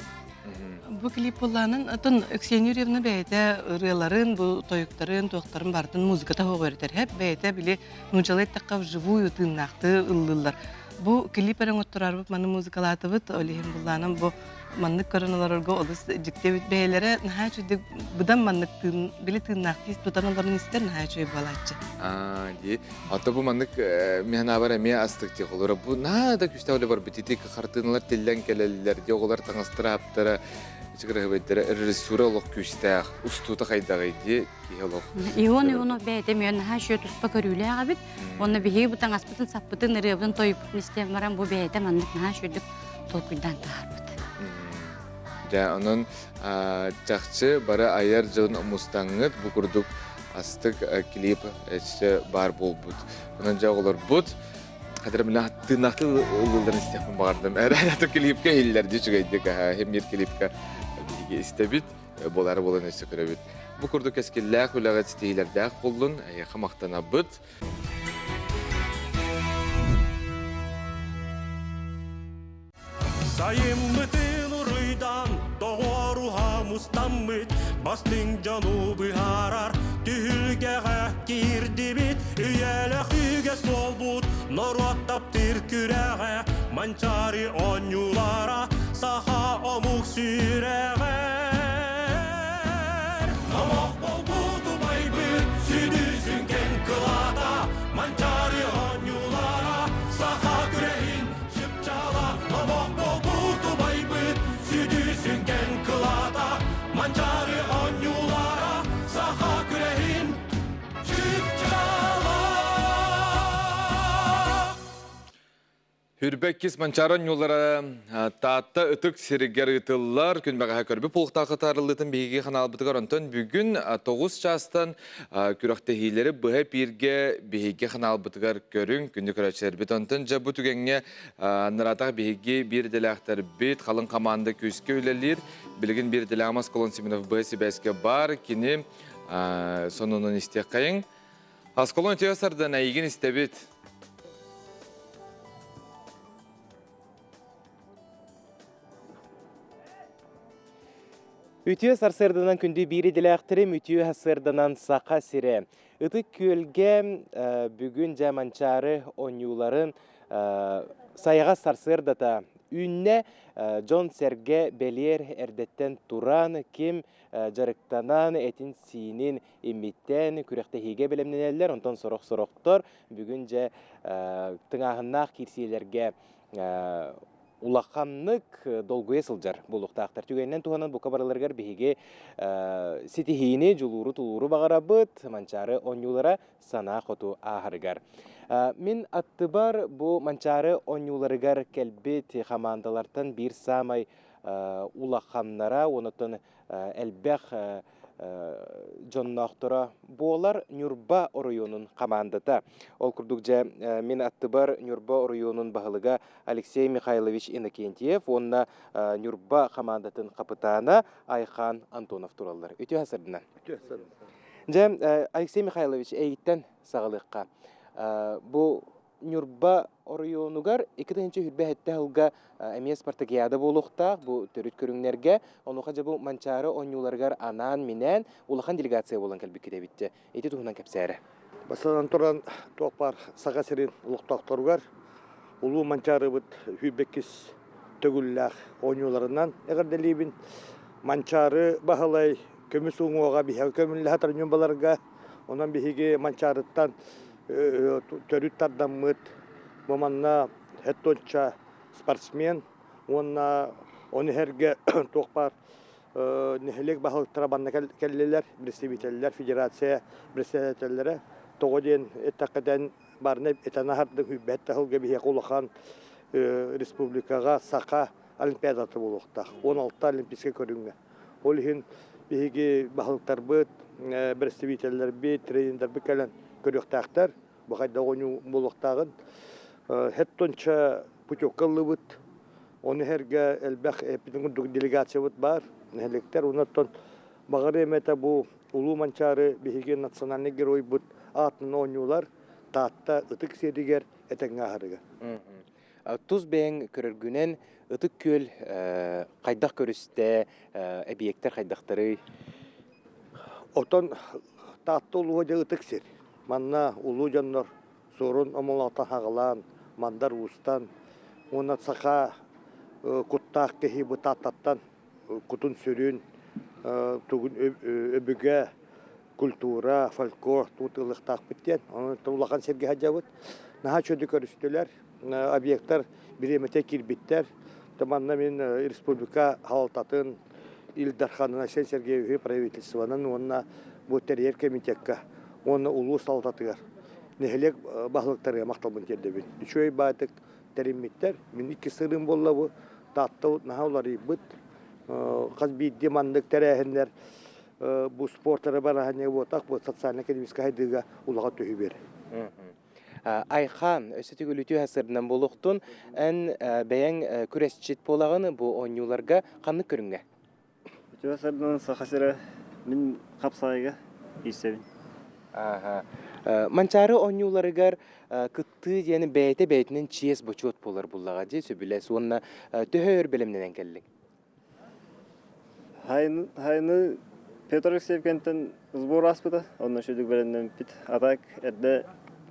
Бу клип буоллаанын атын Ксения Юрьевна бэйэтэ ырыаларын, бу тойуктарын, туохтарын барытын музыката хоҕу эритэр. Хэп бэйэтэ били нуучалыы эттэххэ вживую тыыннаахтыы ыллыыллар. Бу клип эрэ оҥотторорбут маны музыкалаатыбыт, ол иһин буллаанан бу маннык көрөн олорорго олус дьикти эбит бэйэлэрэ наһаа үчүгдүк быдан маннык тыын били тыыннаахтыы тутан олорон истэр наһаа үчүгэй буолааччы. Аа дии. Ото бу маннык миһанаабар эмиэ астык дии холура бу наһаа да күүстээх үлэ барбыт ити хартыыналар тиллэн кэлэллэр дии оҕолор таҥастара аптара кырыһыбайдара режиссура олох күүстээх устуута хайдаҕый дии киһи олох Ион Ионов бэйэтэ эмиэ наһаа үчүгэй туспа көрүүлээх эбит. Уонна биһиги бу таҥаспытын саппытын, ырыабытын тойуппутун истэн баран бу бэйэтэ маннык наһаа үчүгэйдик толкуйдаан таһаарбыт. Дьэ, онон чахчы бары айар дьон мустаҥҥыт бу курдук астык клип өссө баар буолбут. Онон дьэ оҕолорбут хатыр мына тыыннаахты ыллыларын истиэхпин баҕардым. Эрэ клипкэ иһиллэр дии үчүгэйдик хэммир клипка биһиги истэбит, буолары буолан өссө көрөбүт. Бу курдук кэскиллээх үлэҕит ситиһиилэрдээх буоллун, эһиэхэ махтанабыт. Сайыммытын уруйдаан, доҕоруһа мустаммыт, бастыҥ дьону быһаарар түһүлгэҕэ киирдибит, үйэлээх үгэс буолбут норуот таптыыр күрэҕэ, Манчаары оонньуулара, саха омук сүрэҕэр. Номох буолбут убайбыт сүдү сүҥкэн кылаата, Манчаары оонньуулара, саха күрэһин Чыпчаала номох буолбут убайбыт сүдү сүҥкэн кылаата Манчаары оонньуулара саха күрэһин чыпчаала. Хүрбэккис Манчаары оонньуулара Таатта ытык сиригэр ыытыллар. Күн бэҕэһээ көрбүт полуктаах ытаарыллыытын биһиги ханаалбытыгар онтон бүгүн 9 чаастан күрэхтэһиилэри быһа эпииргэ биһиги ханаалбытыгар көрүҥ, күндү көрөөччүлэрбит. Онтон дьэ бу түгэҥҥэ наратах биһиги биир идэлээхтэрбит, халыҥ хамаанда күүскэ үлэлиир. Билигин биир идэлээх Аскалон Семенов быһа сибээскэ баар. Кини сонунун истиэххэйиҥ. Аскалон үтүө сардан эйигин истэбит. Үтүө сарсыарданан күндү биир идэлээхтэрим, үтүө сарсыарданан Саха сирэ. Ытык Күөлгэ бүгүн дьэ Манчаары оонньууларын сайаҕас сарсыардата үүннэ. Дьон-сэргэ бэлиэр эрдэттэн туран, ким дьарыктанан, этин-сиинин имиттэн күрэхтэһиигэ бэлэмнэнэллэр. Онтон сорох-сорохтор бүгүн дьэ тыҥааһыннаах киирсиилэргэ улаханнык долгуйа сылдьар буолуохтаахтар. Түгэнинэн туһанан бука барыларыгар биһиги ситиһиини, дьулууру-тулууру баҕарабыт, Манчаары оонньуулара санаа хоту ааһарыгар. Мин аттыбар бу Манчаары оонньууларыгар кэлбит хамаандалартан биир саамай улаханнара, онуттан элбэх дьонноохторо буолар Ньурба оройуонун хамаандата. Ол курдук дьэ мин аттыбар Ньурба оройуонун баһылыга Алексей Михайлович Иннокентьев уонна Ньурба хамаандатын хапытаана Айхан Антонов тураллар. Үтүө сырдынан. Үтүө сырдынан. Дьэ Алексей Михайлович эйиттэн саҕалыахха. Бу Ньурба оройуонугар 2027 сылга эмиэ спартакиада буолуохтаах бу төрүт көрүҥнэргэ. Онуоха дьэ бу Манчаары оонньууларыгар анаан-минээн улахан делегация буолан кэлбиккит эбит. Ити туһунан кэпсээрэ. Бастатан туран, туох баар Саха сирин олохтоохторугар Улуу Манчаарыбыт 22 төгүллээх оонньууларынан эҕэрдэлиибин. Манчаары Баһылай көмүс уҥуоҕа биһиэхэ көмүллэһэ турар ньурбаларга. Онон биһиги Манчаарыттан төрүт тардаммыт бу манна хэттуонча спортсмен уонна ону иһэргэ туох баар нэһилиэк баһылыктара манна кэллилэр, представителлэр, федерация председателлэрэ. Тоҕо диэн эттэххэ барыны этэн аһардык үбэт таһылга биһиэхэ улахан республикаҕа саха олимпиадата буолуохтаах. 16 олимпийскай көрүҥҥэ. Ол иһин биһиги баһылыктарбыт, бэрэстэбиитэллэрбит, тренердэрбит кэлэн көрүөхтээхтэр. Бу хайдах оонньуу буолуохтааҕын. Хэттонча путевка ыллыбыт. Ону иһэргэ элбэх эппитин курдук делегациябыт баар, нэһилиэктэр. Онон баҕарыам этэ бу Улуу Манчаары биһиги национальнай геройбут аатынан оонньуулар Таатта ытык сиригэр этэҥҥэ аһарыгар. Тус бэйэҥ көрөргүнэн Ытык Күөл хайдах көрүстэ, эбийиэктэр хайдахтарый? Отон Таатта улууһа дьэ ытык сир. Манна улуу дьоннор Суорун омолоото хаҕылаан, Мандар Уустан уонна саха куттаах киһи бу Тааттаттан кутун-сүрүн, тугун өбүгэ, культура, фольклор туут ылыахтаахпыт диэн. Онон улахан сиргэ сылдьабыт. Наһаа үчүгэйдик көрүстүлэр. Объектар бириэмэтэ киирбиттэр. Манна мин республика салалтатын Ил Дарханын Айсен Сергеевиһи правительствонан уонна бу тэрийэр комитекка уонна улуус салалтатыгар нэһилиэк баһылыктарыгар махталбын тиэрдэбин. Үчүгэй баайтык тэриммиттэр. Мин икки сырыым буолла бу. Таатта наһаа уларыйбыт. Хас биирдии маннык тэрээһиннэр бу спортары бараһанньа буотах бу социально-экономическай сайдыыга улахан түһүү биэрэр. Айхан, өссө төгүл үтүө сырдынан буолуохтун. Эн бэйэҥ күрэсчит буолаҕын бу оонньууларга ханнык көрүҥҥэ? Үтүө сырдынан Саха сирэ мин хапсаайга киирсэбин. Манчаары оонньууларыгар кыттыы диэн бэйэтэ бэйэтинэн чиэс бочуот буолар буллаҕа дии сөбүлэс уонна төһө өр бэлэмнэнэн кэллиҥ? Хайны Петр Алексеевкэнтэн сбор ааспыта, онно үчүгдүк бэлэмнэммиппит. А так эрдэ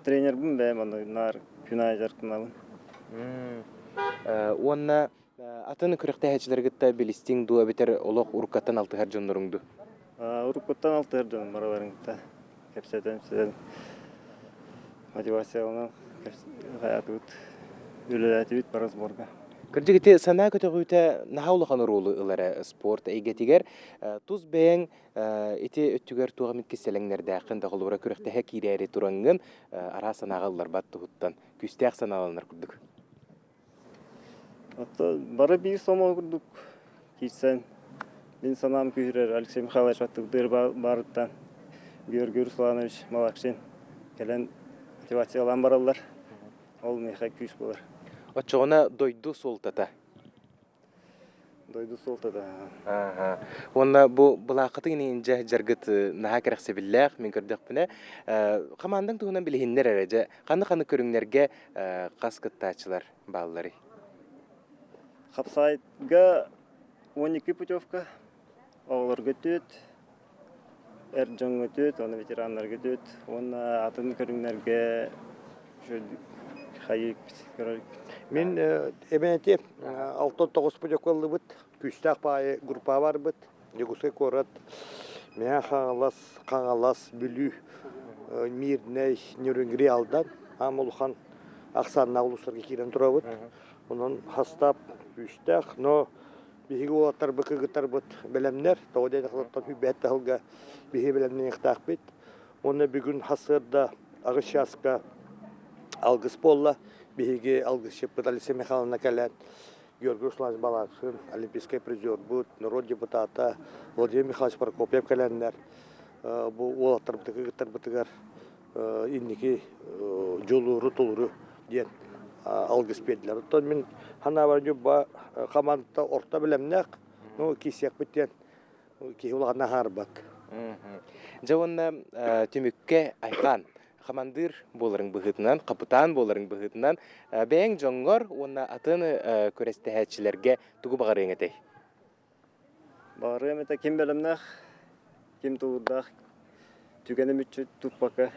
тренербин бэйэм онно наар күн аайы дьарыктанабын. Уонна атын күрэхтэһээччилэри кытта билистиҥ дуу эбэтэр олох уруккаттан алтыһар дьонноруҥ дуу? Уруккуттан алтыһар дьонум барыларын кытта кэпсэтэн, мотивацияланан хайаатыбыт, үлэлээтибит бары сборга. Кырдьык ити санаа көтөҕүүтэ наһаа улахан оруолу ылара спорт эйгэтигэр. Тус бэйэҥ ити өттүгэр туох эмит кистэлэҥнэрдээххин да холобура күрэхтэһэ киирээри тураҥҥын араас санааҕа ылларбат туһуттан күүстээх санааланар курдук. Оттон бары биир сомоҕо курдук киирсэн, мин санаам күүһүрэр Алексей Михайлович аттыгытыгар баарыттан Георгий Русланович Малакшин кэлэн мотивациялаан бараллар. Ол миэхэ күүс буолар. Оччоҕуна дойду суолтата Дойду суолтата. Уонна бу былааххытын иһин дьэ дьаргыт наһаа кэрэхсэбиллээх мин көрдөхпүнэ. Хамаандаҥ туһунан билиһиннэр эрэ дьэ ханнык-ханнык көрүҥнэргэ хас кыттааччылар баалларый? Хапсаайга 12 путевка, оҕолорго түөрт, эр дьоҥҥо түөрт уонна ветераннарга түөрт уонна атын көрүҥнэргэ Мин эбэнэти 69 путевка ыллыбыт, күүстээх баайы группа барбыт, Дьокуускай куорат, Мэҥэ Хаҥалас, Хаҥалас, Бүлүү, Мирнэй, Нерюнгри, Алдан аам улахан ахсааннаах улуустарга киирэн турабыт. Онон хастаап күүстээх, но Биһиги уолаттарбыт, кыргыттарбыт бэлэмнэр. Тоҕо диэтэххэ, сүүрбэһит таһылга биһиги бэлэмнэниэхтээхпит. Уонна бүгүн сарсыарда аҕыс чааска алгыс буолла. Биһиги алгысчыппыт Алексей Михайловна кэлэн Георгий Русланович Балакшин, олимпийскай призербут, норуот депутата Владимир Михайлович Прокопьев кэлэннэр бу уолаттарбытыгар, кыргыттарбытыгар инники дьулууру, тулуру диэн алгыс биэрдилэр. Оттон мин санаабар Ньурба хамаандата орто бэлэмнээх, ну киирсиэхпит диэн киһи улаханна аһаарбат. Дьэ уонна түмүккэ Айхан хамандыыр буоларыҥ быһыытынан, хапытаан буоларыҥ быһыытынан бэйэҥ дьоҥҥор уонна атын күрэстэһээччилэргэ тугу баҕарыаҥ этэй? Баҕарыам этэ ким бэлэмнээх, ким тулуурдаах, түгэни мүччү туппакка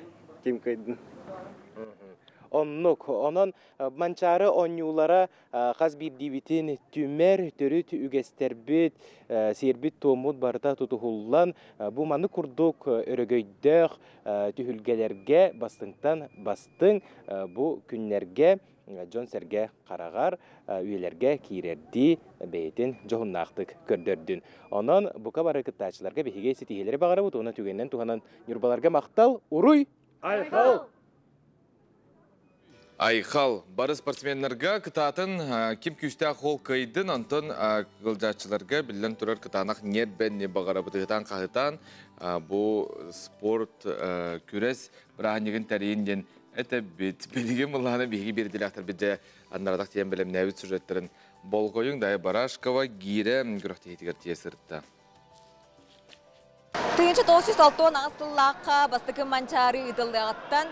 ким кыайдын. Оннук. Онон Манчаары оонньуулара хас биирдиибитин түмэр, төрүт үгэстэрбит, сиэрбит-туоммут барыта тутуһуллан, бу маннык курдук өрөгөйдөөх түһүлгэлэргэ бастыҥтан бастыҥ бу күннэргэ дьон-сэргэ хараҕар үйэлэргэ киирэрдии бэйэтин дьоһуннаахтык көрдөрдүн. Онон бука бары кыттааччыларга биһиги ситиһиилэри баҕарабыт уонна түгэнинэн туһанан Ньурбаларга махтал, уруй! Айхал! Айхал, бары спортсменнарга кытаатын ким күүстээх ол кыайдын, онтон ыалдьааччыларга биллэн турар кытаанах ньиэрбэнни баҕарабыт ыһытаан-хаһытаан бу спорт күрэс бырааһынньыгын тэрийин диэн Этэбит. Билигин былаана биһиги биэрдилээхтэрбит дьэ аннаратах тиийэн бэлэмнээбит сюжеттарын болҕойуҥ Дайа Барашкова гиирэ күрэхтэһиитигэр тиийэ сырытта. 1968 сыллаахха бастакы Манчаары ыытыллыаҕыттан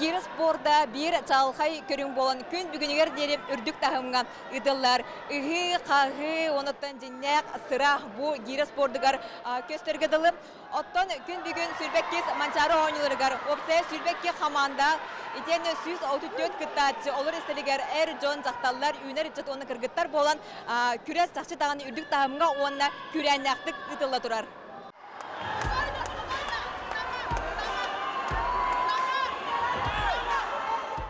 гиирэ спорда биир чаҕылхай көрүҥ буолан күн бүгүнүгэр диэри үрдүк таһымҥа ыытыллар. Ыһыы, хаһыы, онуттан дьиннээх сыра бу гиирэ спордугар көстөргө дылы. Оттон күн бүгүн 22 Манчаары оонньууларыгар уопсайа 22 хамаанда итиэннэ 134 кыттааччы олор истэригэр эр дьон, дьахталлар, үүнэр ыччат уонна кыргыттар буолан күрэс чахчы даҕаны үрдүк таһымҥа уонна күүрээннээхтик ыытылла турар.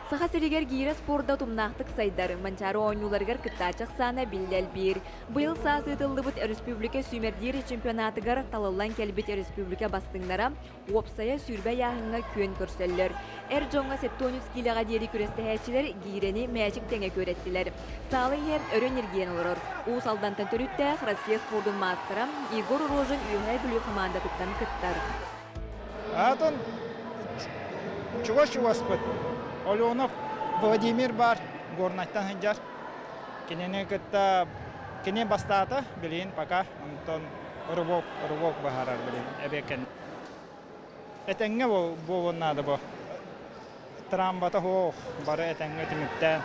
Саха сиригэр гиирэ спорда утумнаахтык сайдар. Манчаары оонньууларыгар кыттааччы ахсаана биллэ элбиир. Быйыл саас ыытыллыбыт өрөспүүбүлүкэ сүүмэрдиир чемпионатыгар талыллан кэлбит өрөспүүбүлүкэ бастыҥнара уопсайа 20 ыйааһыҥҥа күөн көрсөллөр. Эр дьоҥҥо 73 киилэҕэ диэри күрэстэһээччилэр гиирэни мээчик тэҥэ күөрэттилэр. Саала иһэ өрө ньиргийэн олорор. Уус Алдантан төрүттээх Россия спордун маастара Егор Рожин Үөһээ Бүлүү хамаандатыттан кыттар. Атын чугас-чугаспыт Оленов Владимир бар Горнайтан сылдьар. Кинини кытта кини бастаата билигин пока онтон рывок рывок быһаарар билигин эбиэккэн. Этэҥҥэ буолуон наада бу. Трамвата суох бары этэҥҥэ түмүктээн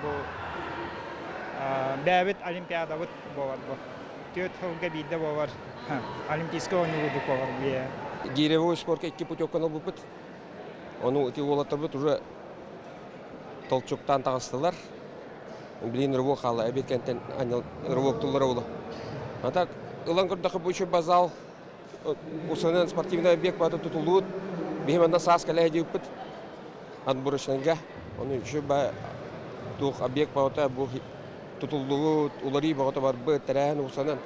бу бэйэбит олимпиадабыт буолар бу. Түөрт сылга биирдэ буолар олимпийскай оонньуу буолар бу. Гиревой спортка икки путевканы ылбыппыт. Ону ити уолаттарбыт уже толчуктаан таҕыстылар. Билигин рывок хаалла, эбиэт кэнтэн рывок туллара буолуо. А так ылан көрдөххө бу еще базал Усунан спортивный объект баата тутулуут. Биһи манна саас кэлэ диэппит отборочнайга. Ону еще ба туох объект баата бу тутуллубут, уларыы баҕата барбыт, тэрээһин усанан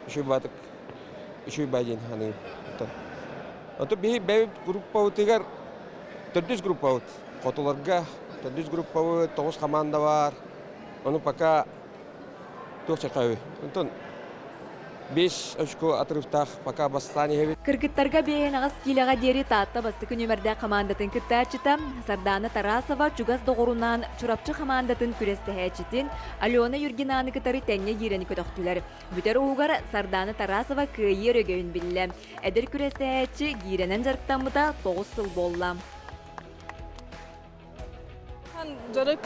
еще баатык үчүгэй баа диэн саныыбын. Ото биһи бэйэбит группабытыгар төрдүс группабыт. Хотуларга төрдүс группабыт, тоҕус команда бар. Ону пока туох чахаабы. Онтон 5 очко отрывтаах пока бастаан иһэбит. Кыргыттарга 58 киилэҕэ диэри Таатта бастакы нүөмэрдээх хамаандатын кыттааччыта Сардаана Тарасова чугас доҕорунаан Чурапчы хамаандатын күрэстэһээччитин Алена Юргинаны кытары тэҥҥэ гиирэни көтөхтүлэр. Бүтэр уһугар Сардаана Тарасова кыайыы өрөгөйүн биллэ. Эдэр күрэстэһээччи гиирэнэн дьарыктаммыта 9 сыл буолла. Дьарык,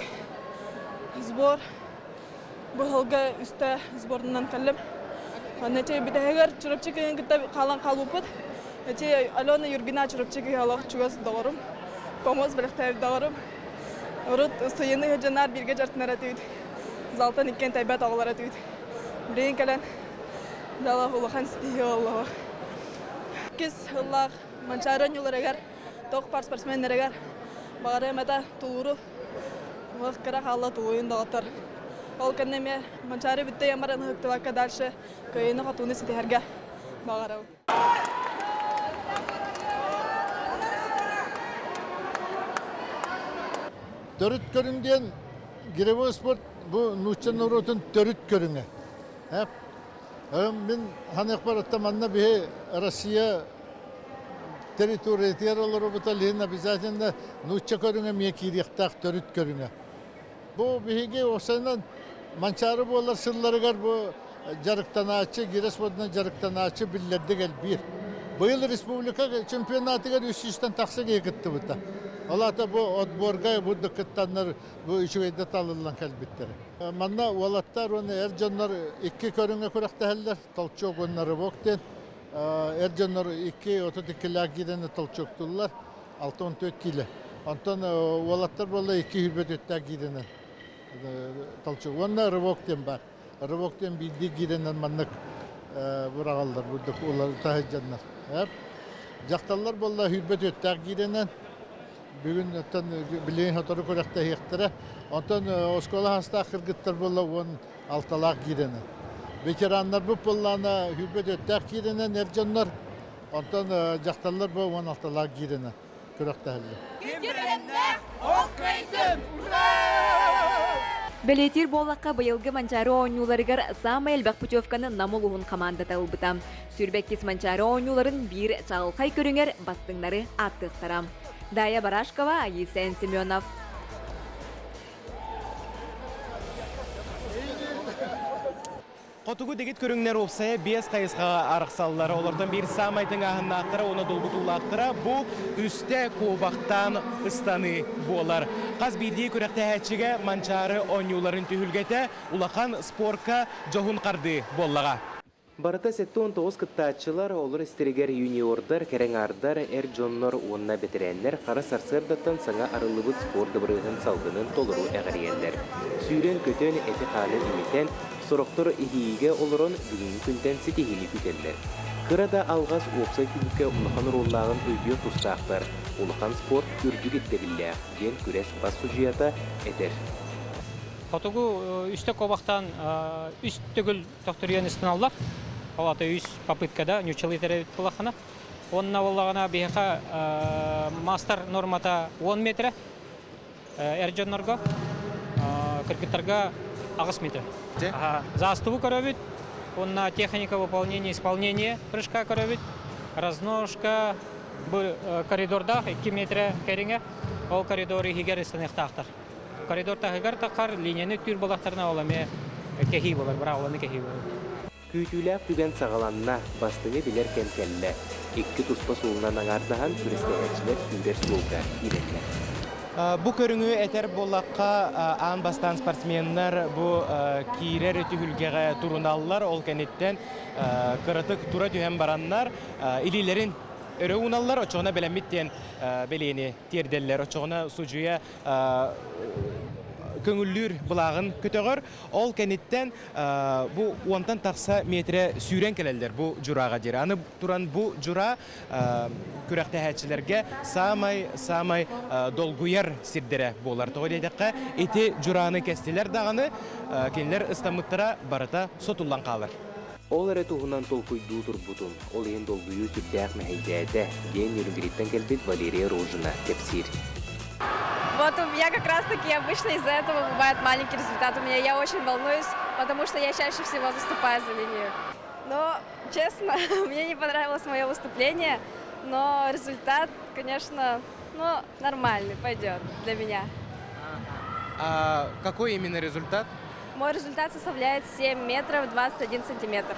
сбор, быһылга үстэ сборунан кэллим. Аны эти бүтэһигэр Чурапчы кыһын кытта хаалан хаалбыппыт. Эти Алена Юргина Чурапчы кыһа олох чугас доҕорум, помос бэлэхтээбит доҕорум. Урут сыйыны дьоннар бииргэ дьартынар этибит. Залтан иккиэн тэйбэт оҕолор этибит. Билигин кэлэн дала улахан ситиһии оллоҕо. Иккис сыллаах Манчаары оонньууларыгар туох баар спортсменнарыгар баҕарыам этэ тулууру уох кыра хаалла тулуйун доҕоттор. Ол кэннэ эмиэ Манчаары бүттэ баран ыһыктыбакка дальше кыайыыны-хотууну ситиһэргэ баҕарабын. Төрүт көрүҥ диэн гиревой спорт бу нуучча норуотун төрүт көрүҥэ. Мин ханыахпар оттон манна биһи Россия территориятыгар олоробута лиһин обязательно нуучча көрүҥэ эмиэ киириэхтээх төрүт көрүҥэ. Бу биһиги уопсайынан Манчаары буолар сылларыгар бу дьарыктанааччы, гире спордунан дьарыктанааччы биллэрдик элбиир. Быйыл республика чемпионатыгар 300-тэн тахса киһи кыттыбыта. Ол аата бу отборга бу кыттаннар бу үчүгэйдэ талыллан кэлбиттэрэ. Манна уолаттар уонна эр дьоннор икки көрүҥҥэ күрэхтэһэллэр. Толчок уонна рывок диэн. Эр дьоннор икки 32-лээх гиирэни толчоктууллар, 64 киилэ. Онтон уолаттар буолла икки сүүрбэ гиирэнэн толчок. Уонна рывок диэн баар. Рывок диэн биирдии гиирэнэн маннык быраҕаллар, бурдук таһыдьаннар. Дьахталлар буолла 24 гиирэнэн бүгүн оттон билигин сотору күрэхтэһиэхтэрэ. Онтон оскуола хастаах кыргыттар буолла 16-лаах гиирэнэн. Ветераннарбыт буоллаана 24-тээх киирэнэн эр дьоннор, онтон дьахталлар бу 16-лаах гиирэнэн күрэхтэһэллэр. Бэлиэтиир буоллахха, быйылгы Манчаары оонньууларыгар саамай элбэх путевканы Нам улууһун хамаандата ылбыта. 22 Манчаары оонньууларын биир чаҕылхай көрүҥэр бастыҥнары ааттыахтара. Дая Барашкова, Айысен Семенов. Хотугу дэгит көрүҥнэр уопсайа биэс хайысхаҕа арахсаллар. Олортон биир саамай тыҥааһыннаахтара уонна долгутуулаахтара бу үстэ куобахтаан ыстаныы буолар. Хас биирдии күрэхтэһээччигэ Манчаары оонньууларын түһүлгэтэ улахан спорка дьоһун хардыы буоллаҕа. Барыта 79 кыттааччылар, олор истэригэр юниордар, кэрэ аҥаардар, эр дьоннор уонна бэтэрээннэр хара сарсыардаттан саҥа арыллыбыт спорт дыбарыаһын салгынын толору эҕэрийэллэр. Сүүрэн-көтөн, эти-хааны имитэн, сорохтор иһиигэ олорон бүгүҥҥү күнтэн ситиһиини күүтэллэр. Кыра да алҕас уопсай түмүккэ улахан оруоллааҕын өйдүөх тустаахтар, улахан спорт үрдүк ирдэбиллээх, диэн күрэс бас судьуйата этэр. Хотугу үстэ куобахтаан үс төгүл төхтөрүйэн ыстаналлар. Ол ата үс попыткада ньуччалыы тэрэбит булаххына. Уонна буоллаҕына биһиэхэ мастер нормата 10 метрэ эр дьоннорго, кыргыттарга 8 метр. Заступу көрөбүт, уонна техника выполнения исполнения прыжка көрөбүт, разножка бу коридордаах 2 метрэ кэриҥэ, ол коридор иһигэр ыстаныахтаахтар. Коридор таһыгар таххар линияны үктүүр буоллахтарына ол эмиэ кэһии буолар, быраабыланы кэһии буолар. Күүтүүлээх түгэн саҕаланна, бастыҥы билэр кэм кэллэ. Икки туспа суолунан аҥаардаһан күрэстэһээччилэр сүүрэр суолга киирэллэр. Бу көрүҥү этэр буоллахха, аан бастаан спортсменнар бу киирэр түһүлгэҕэ туруналлар, ол кэнниттэн кыратык тура түһэн бараннар илиилэрин өрө ууналлар, оччоҕуна бэлэммит диэн бэлиэни тиэрдэллэр. Оччоҕуна судьуйа көҥүллүүр былааҕын көтөҕөр. Ол кэнниттэн бу уонтан тахса миэтэрэ сүүрэн кэлэллэр бу дьурааҕа диэри. Аны туран бу дьураа күрэхтэһээччилэргэ саамай-саамай долгуйар сирдэрэ буолар. Тоҕо диэтэххэ, ити дьурааны кэстилэр даҕаны, кинилэр ыстаммыттара барыта сотуллан хаалар. Ол эрэ туһунан толкуйдуу турбутум, ол иһин долгуйуу сүрдээх мэһэйдээтэ, диэн Нерюнгриттэн кэлбит Валерия Рожина кэпсиир. Вот у меня как раз-таки обычно из-за этого бывает маленький результат. У меня я очень волнуюсь, потому что я чаще всего заступаю за линию. Но, честно, мне не понравилось мое выступление, но результат, конечно, ну, нормальный, пойдет для меня. А какой именно результат? Мой результат составляет 7 метров 21 сантиметр.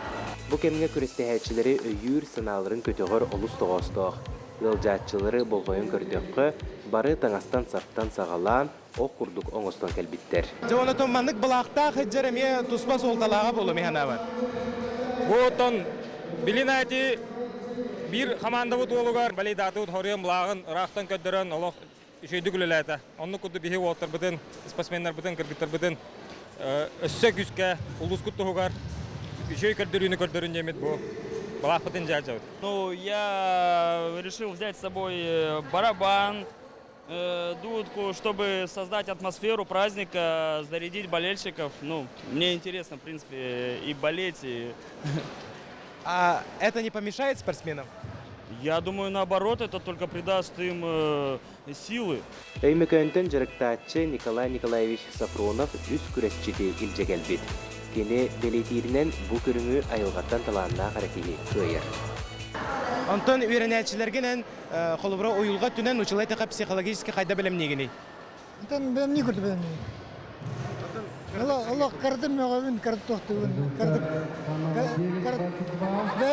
Бу кэмҥэ күрэстэһээччилэри өйүүр, санааларын көтөҕөр олус тоҕоостоох. Ыалдьааччылары болҕойон көрдөххө, бары таҥастан-саптан саҕалаан, ох курдук оҥостон кэлбиттэр. Дьэ, онтон маннык былаахтаах сылдьар эмиэ туспа суолталааҕа буолуо мин санаабар. Бу оттон билин эти биир хамаандабыт уолугар балейдаатыбыт хоруйан былааҕын ыраахтан көрдөрөн олох үчүгэйдик үлэлээтэ. Оннук курдук биһи уолаттарбытын, спортсменнарбытын, кыргыттарбытын өссө күүскэ улуускут туһугар үчүгэй көрдөрүүнү көрдөрүн диэммит бу балаахпытын дьаадьабыт. Ну, я решил взять с собой барабан, дудку, чтобы создать атмосферу праздника, зарядить болельщиков. Ну, мне интересно, в принципе, и болеть, и... А это не помешает спортсменам? Я думаю, наоборот, это только придаст им э, силы. Өймөкөөнтөн дьарыктааччы Николай Николаевич Сафронов үс күрэсчити илдьэ кэлбит. Кини бэлиэтииринэн бу көрүҥү айылҕаттан талааннаах эрэ киһи кыайар. Онтон үөрэнээччилэргинэн холобура уйулҕа өттүнэн учулай тэхэ психологически хайда бэлэмниигиний? Онтон бэлэмнии курдук бэлэмниибин. Олох кырдым мөҕөбүн, кырдым тохтуубун, кырдым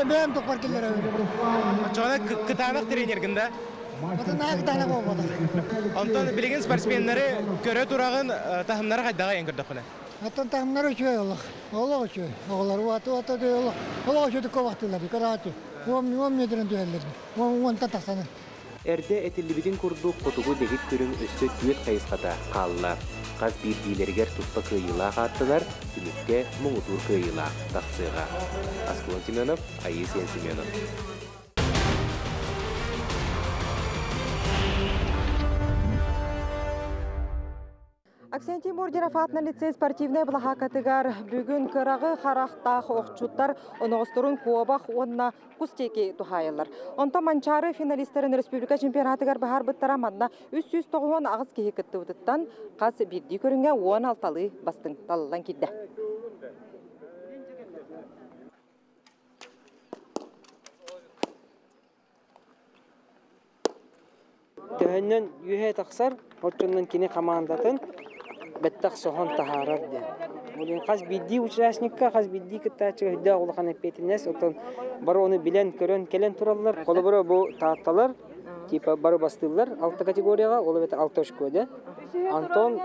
бэйэм тохпор киллэрэбин. Оччоҕуна кытаанах тренергин да? Атын наһаа кытаанах буолбатах. Онтон билигин спортсменнары көрө тураҕын таһымнара хайдаҕый эн көрдөххүнэ? Оттон таһымнара үчүгэй олох. Олох үчүгэй. Оҕолор уата уата олох олох үчүгэй ковахтыылар. Көрөөчү. Уон метрин түһэллэр. Уонтан тахсаны. Эрдэ этиллибитин курдук, хотугу дэгит көрүҥ өссө түөрт хайысхата хаалла. Хас биирдиилэригэр туспа кыайыылаах ааттанар, түмүккэ муҥутуур кыайыылаах тахсыаҕа. Аскалон Семенов, Айыы Сиэн Семенов. Аксентий Мординов аатынан лицей спортивнай былаһааккатыгар бүгүн кыраҕы харахтаах охчуттар оноҕосторун куобах уонна кус диэки туһаайаллар. Онтон Манчаары финалистарын республика чемпионатыгар баһаарбыттара манна 398 киһи кыттыбытыттан хас биирдии көрүҥҥэ 16-лыы бастыҥ талыллан киирдэ. Төһөннөн үөһэ тахсар, оччонон кини хамаандатын бэттэх соһон таһаарар диэн. Ол хас биирдии участникка, хас биирдии кыттааччыга үрдээх улахан эппиэтинэс, оттон бары ону билэн, көрөн кэлэн тураллар. Холобура бу таатталар типа бары бастыыллар алта категорияҕа, ол эбэтэр алта очко да. Антон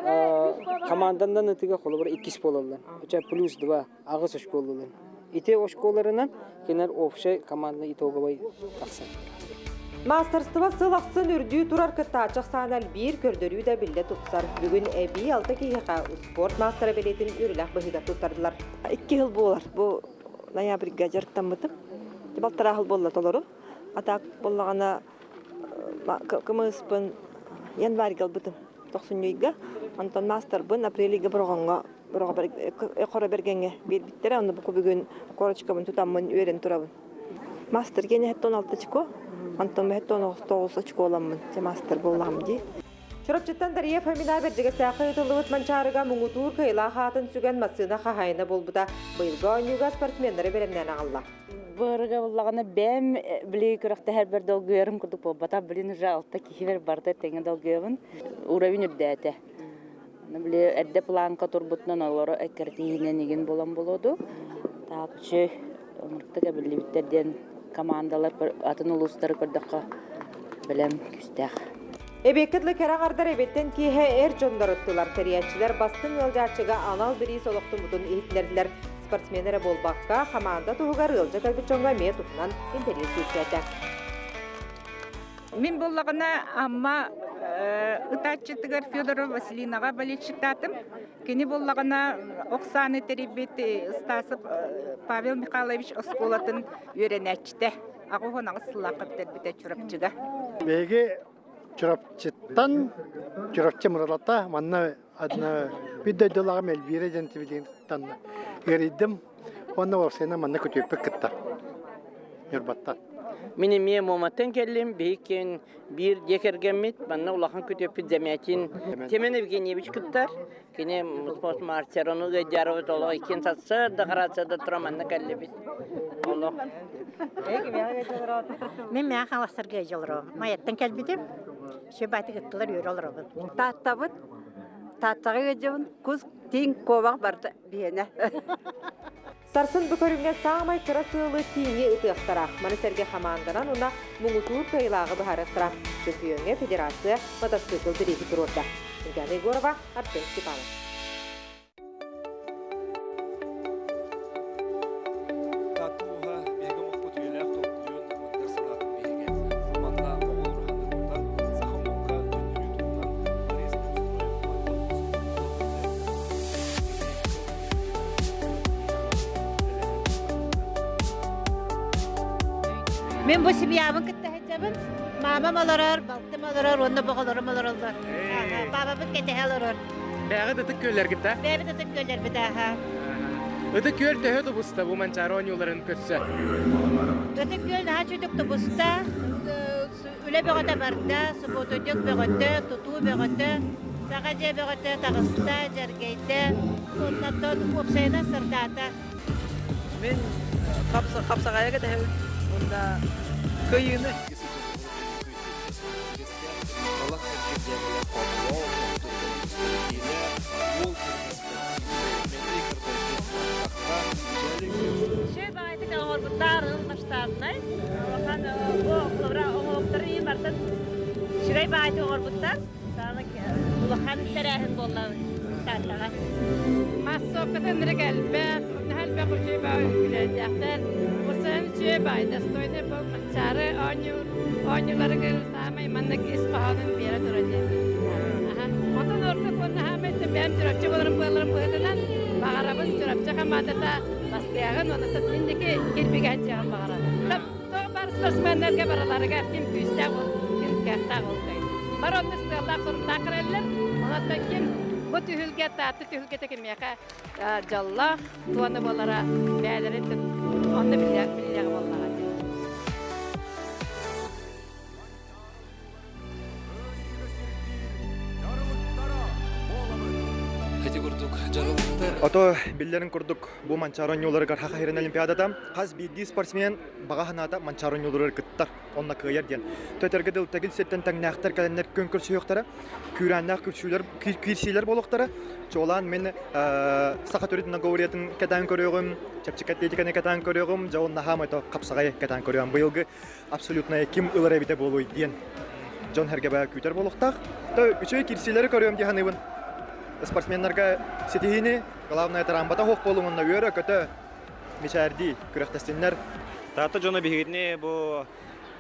команданан ытыга холобура иккис буолаллар. Оча плюс два аҕыс очко ыллылар. Ити очколарынан кинилэр общай командный итоговый тахсар. Маастарыстыба сыл ахсын үрдүү турар кыттааччы ахсаана элбиир, көрдөрүү да биллэ тупсар. Бүгүн эбии алта киһиэхэ успуорт маастара бэлиэтин үөрүүлээх быһыыга туттардылар. Икки сыл буолар. Бу ноябрьга дьарыктаммытым. Балтараа сыл буолла толору. А так буоллаҕына кымыспын январьга ылбытым. Тохсунньуйга. Онтон маастарбын апрельга Бороҕоҥҥо Хоро Бэргэҥҥэ биэрбиттэрэ. Онно бу бүгүн корочкабын тутаммын үөрэн турабын. Мастер гене 76 очко, онтон 79 очколаммын. Дьэ мастер буоллаҕым дии. Чурапчыттан Дария Фомина Бэрдьигэстээххэ ыытыллыбыт Манчаарыга муҥутуур кыайыылаах аатын сүгэн массыына хаһаайына буолбута. Быйылгы оонньууга спортсменнары бэлэмнээн аҕалла. Быарыга буллаҕына бэйэм били күрэхтэһэрбэр долгуйарым курдук буолбатах. Блин уже алта киһибэр барыта тэҥэ долгуйабын. Уровень үрдээтэ. Били эрдэ планка турбутунан олору эккирэтиһиинэн игин булан булуоду. Так үчүгэй ымырыктык эбиллибиттэр диэн командалар атын улуустары көрдөххө бэлэм күүстээх. Эбиэккэ дылы кэрэ аҥардар эбиэттэн киэһэ эр дьоннор ыттылар. Тэрийээччилэр бастыҥ ыалдьааччыга анал бириис олохтоммутун иһитиннэрдилэр. Спортсмен эрэ буолбакка, хамаанда туһугар ыалдьа кэлбит дьоҥҥо эмиэ туһунан интэриэс үөскээтэ. Мин буоллаҕына Амма ытааччытыгар Федорова Василинаҕа болельщиктаатым. Кини буоллаҕына ох сааны тэрийбит Стасов Павел Михайлович оскуолатын үөрэнээччитэ. 88 сыллаахха бүтэрбитэ Чурапчыга. Биһиги Чурапчыттан Чурапчы Мырылата манна одна биир дойдулааҕым Эльвира диэн тибилиттан ыарыйдым уонна уопсайынан манна күтүөппүт кытта Ньурбаттан. Мин эмиэ Муоматтан кэллим. Биһиккин биир дьиэ кэргэммит. Манна улахан күтүөппүт Замятин Семен Евгеньевич кыттар. Кини спортмастер, ону ыадьарыбыт олох иккин сарсыарда харацияда туран манна кэллибит. Олох. Мин мээ халастарга ыдьаларым. Майаттан кэлбитим. Сүбаатык ыттылар үөрэ олоробун. Тааттабыт Тааттаҕа ыалдьабын, кус, тииҥ, куобах барыта биһиэнэ. Сарсын бу көрүҥҥэ саамай кыра сыалы тииҥи ытыахтара. Маны сэргэ хамаанданан уонна муҥутуур кыайыылааҕы быһаарыахтара. Чөмпүйүөҥҥэ федерация мотоцикл бирииһи туруорда. Ульяна Егорова, Артем Степанов. Мин бу семьябын кытта сылдьабын. Мамам олорор, балтым олорор уонна оҕолорум олороллор. Бабабыт кэтэһэ олорор. Бэҕэ ытык күөллэргит да? Бэйэбит ытык күөллэрбит ааха. Ытык күөл төһө тубуста бу Манчаары оонньууларын көрсө? Ытык күөл наһаа үчүгдүк тубуста. Үлэ бөҕөтө барда, субуотунньук бөҕөтө, тутуу бөҕөтө, саҥа дьиэ бөҕөтө таҕыста, дьэргэйдэ. Оннооттон уопсайынан сырдаата. Мин хапсаҕайга кэтэһэбин уонна кыайыыны. Үчүгэй баҕайытык оҥорбуттар масштабнай. Улахан бу холобура оҥоһуктары барытын үчүгэй баҕайытык оҥорбуттар. Улахан тэрээһин буолла Тааттаҕа. Массовката ынырык элбэх, наһаа элбэх үчүгэй баҕайы үҥкүүлэрдээхтэр. Усайан үчүгэй баҕайы достойный бу Манчаары оонньуур оонньууларыгар саамай маннык ис хоһоонун биэрэ турар диэн. Онтон ордук уонна саамай бэйэм Чурапчы буоларым буоларым быһыытынан баҕарабын Чурапчы хамаандата бастыаҕын уонна инники кирбигэ сылдьыаҕын баҕарабын. Тоҕо бары спортсменнарга бараларыгар ким күүстээх ким кыахтаах буолуой. Бары оннук сыаллаах соруктаах кэлэллэр. Онон ким бу түһүлгэ Таатта түһүлгэтэ кимиэхэ дьоллоох туона буолара бэйэлэрин онно биллэҕэ буоллаҕа. Ити курдук дьарылыктар. Ото биллэрин курдук бу Манчаары оонньууларыгар Саха сирин Олимпиадата хас биирдии спортсмен баҕа санаата Манчаары оонньууларыгар кыттар, онно кыайар диэн. Төтөргө дыл тэгил сиртэн тэҥнээхтэр кэлэннэр күөн көрсүһүөхтэрэ, күүрээннээх күрсүүлэр киирсиилэр буолуохтара. Чуолаан мин саха төрүт наговориятын кэтээн көрүөҕүм, чэпчэки атлетиканы кэтээн көрүөҕүм, дьэ ол наһаа мото хапсаҕай кэтээн көрүөм. Быйылгы абсолютно ким ылар эбитэ буолуой диэн дьон сэргэбэ күүтэр буолуохтаах. То үчүгэй киирсиилэри көрүөм дии саныыбын. Спортсменнарга ситиһиини, главное тараамбата суох буолуҥ уонна үөрэ-көтө мичээрдии күрэхтэстиннэр. Таатта дьоно биһигини бу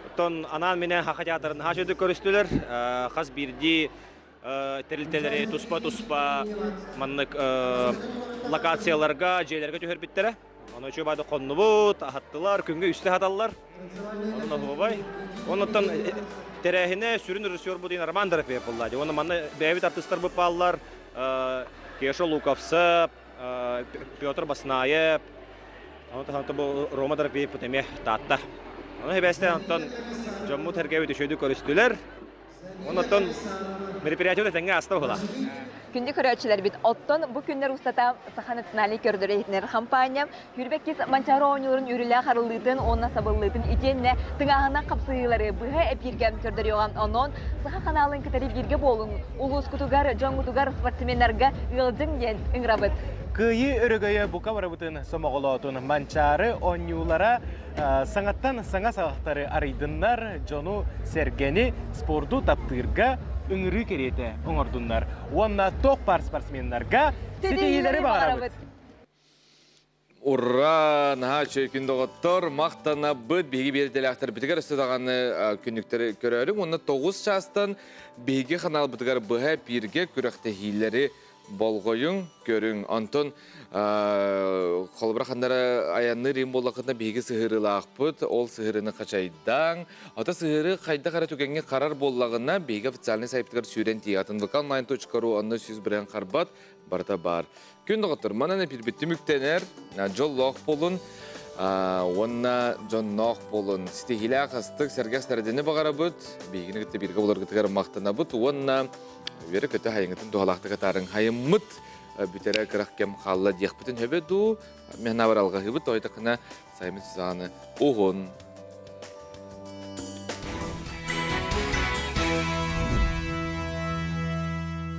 оттон анаан-минээн Саха театрын наһаа үчүгэйдик көрүстүлэр. Хас биирдии тэрилтэлэри туспа-туспа маннык локацияларга, дьиэлэргэ түһэрбиттэрэ. Ону үчүгэй баады хоннубут, аһаттылар, күҥҥэ үстэ аһаталлар. Онон оһуобай. Оннуттан тэрээһинэ сүрүн режиссер бу диэн Роман Дорофеев буолла. Уонна манна бэйэбит артыыстарбыт бааллар. Кеша Луковцев, Петр Баснаев, ону таһынан бу Рома Дорофеевпыт эмиэ Таатта. Ону хэбээстээн онтон дьоммут эргэбит үчүгэйдик көрүстүлэр. Оннуттан мероприятие тэҥҥэ ааста быһыылаах. Күндү көрөөччүлэрбит, оттон бу күннэр устата Саха национальнай көрдөрөр-иһитиннэрэр хампаанньа 22 Манчаары оонньууларын үөрүүлээх арыллыытын уонна сабыллыытын итиэннэ тыҥааһыннаах хапсыһыылары быһа эпииргэ көрдөрүөҕэ. Онон Саха ханаалын кытары бииргэ буолуҥ, улуускутугар, дьоҥҥутугар, спортсменнарга ыалдьыҥ диэн ыҥырабыт. Кыайыы өрөгөйө бука барыбытын сомоҕолоотун. Манчаары оонньуулара саҥаттан саҥа саҕахтары арыйдыннар, дьону сэргэни спорду таптыырга ыҥырыы кэриэтэ оҥордуннар уонна туох баар спортсменнарга ситиһиилэри баҕарабыт! Ура! Наһаа үчүгэй күн доҕоттор! Махтанабыт! Биһиги биэрдэлээхтэрбитигэр өссө даҕаны күннүктэри көрөөрүҥ уонна 9 чаастан биһиги ханаалбытыгар быһа эпииргэ күрэхтэһиилэри болҕойуҥ, көрүҥ. Онтон холобура ханнара айанныыр им буоллаххытына биһиги сыһыарыылаахпыт, ол сыһыарыыны хачайдааҥ. Ата сыһыарыы хайдах эрэ түгэҥҥэ харар буоллаҕына, биһиги официальнай сайтыгар сүүрэн тиийэҕитин vkonline.ru онно 100 харбат барыта баар. Күн доҕоттор, манан эпирбит түмүктэнэр, дьоллоох буолун, уонна дьонноох буолун. Ситиһиилээх астык, сэргэх сэрдэни баҕарабыт, биһигини кытта бииргэ буларгытыгар махтанабыт уонна үөрэ-көтө хайыҥытын туһалаахтык атаарыҥ. Хайыммыт бүтэрэ кырах кэм хаалла диэхпитин хөбө дуу, мен алҕаһыыбыт, тойтахына сайымыт сааны уһун.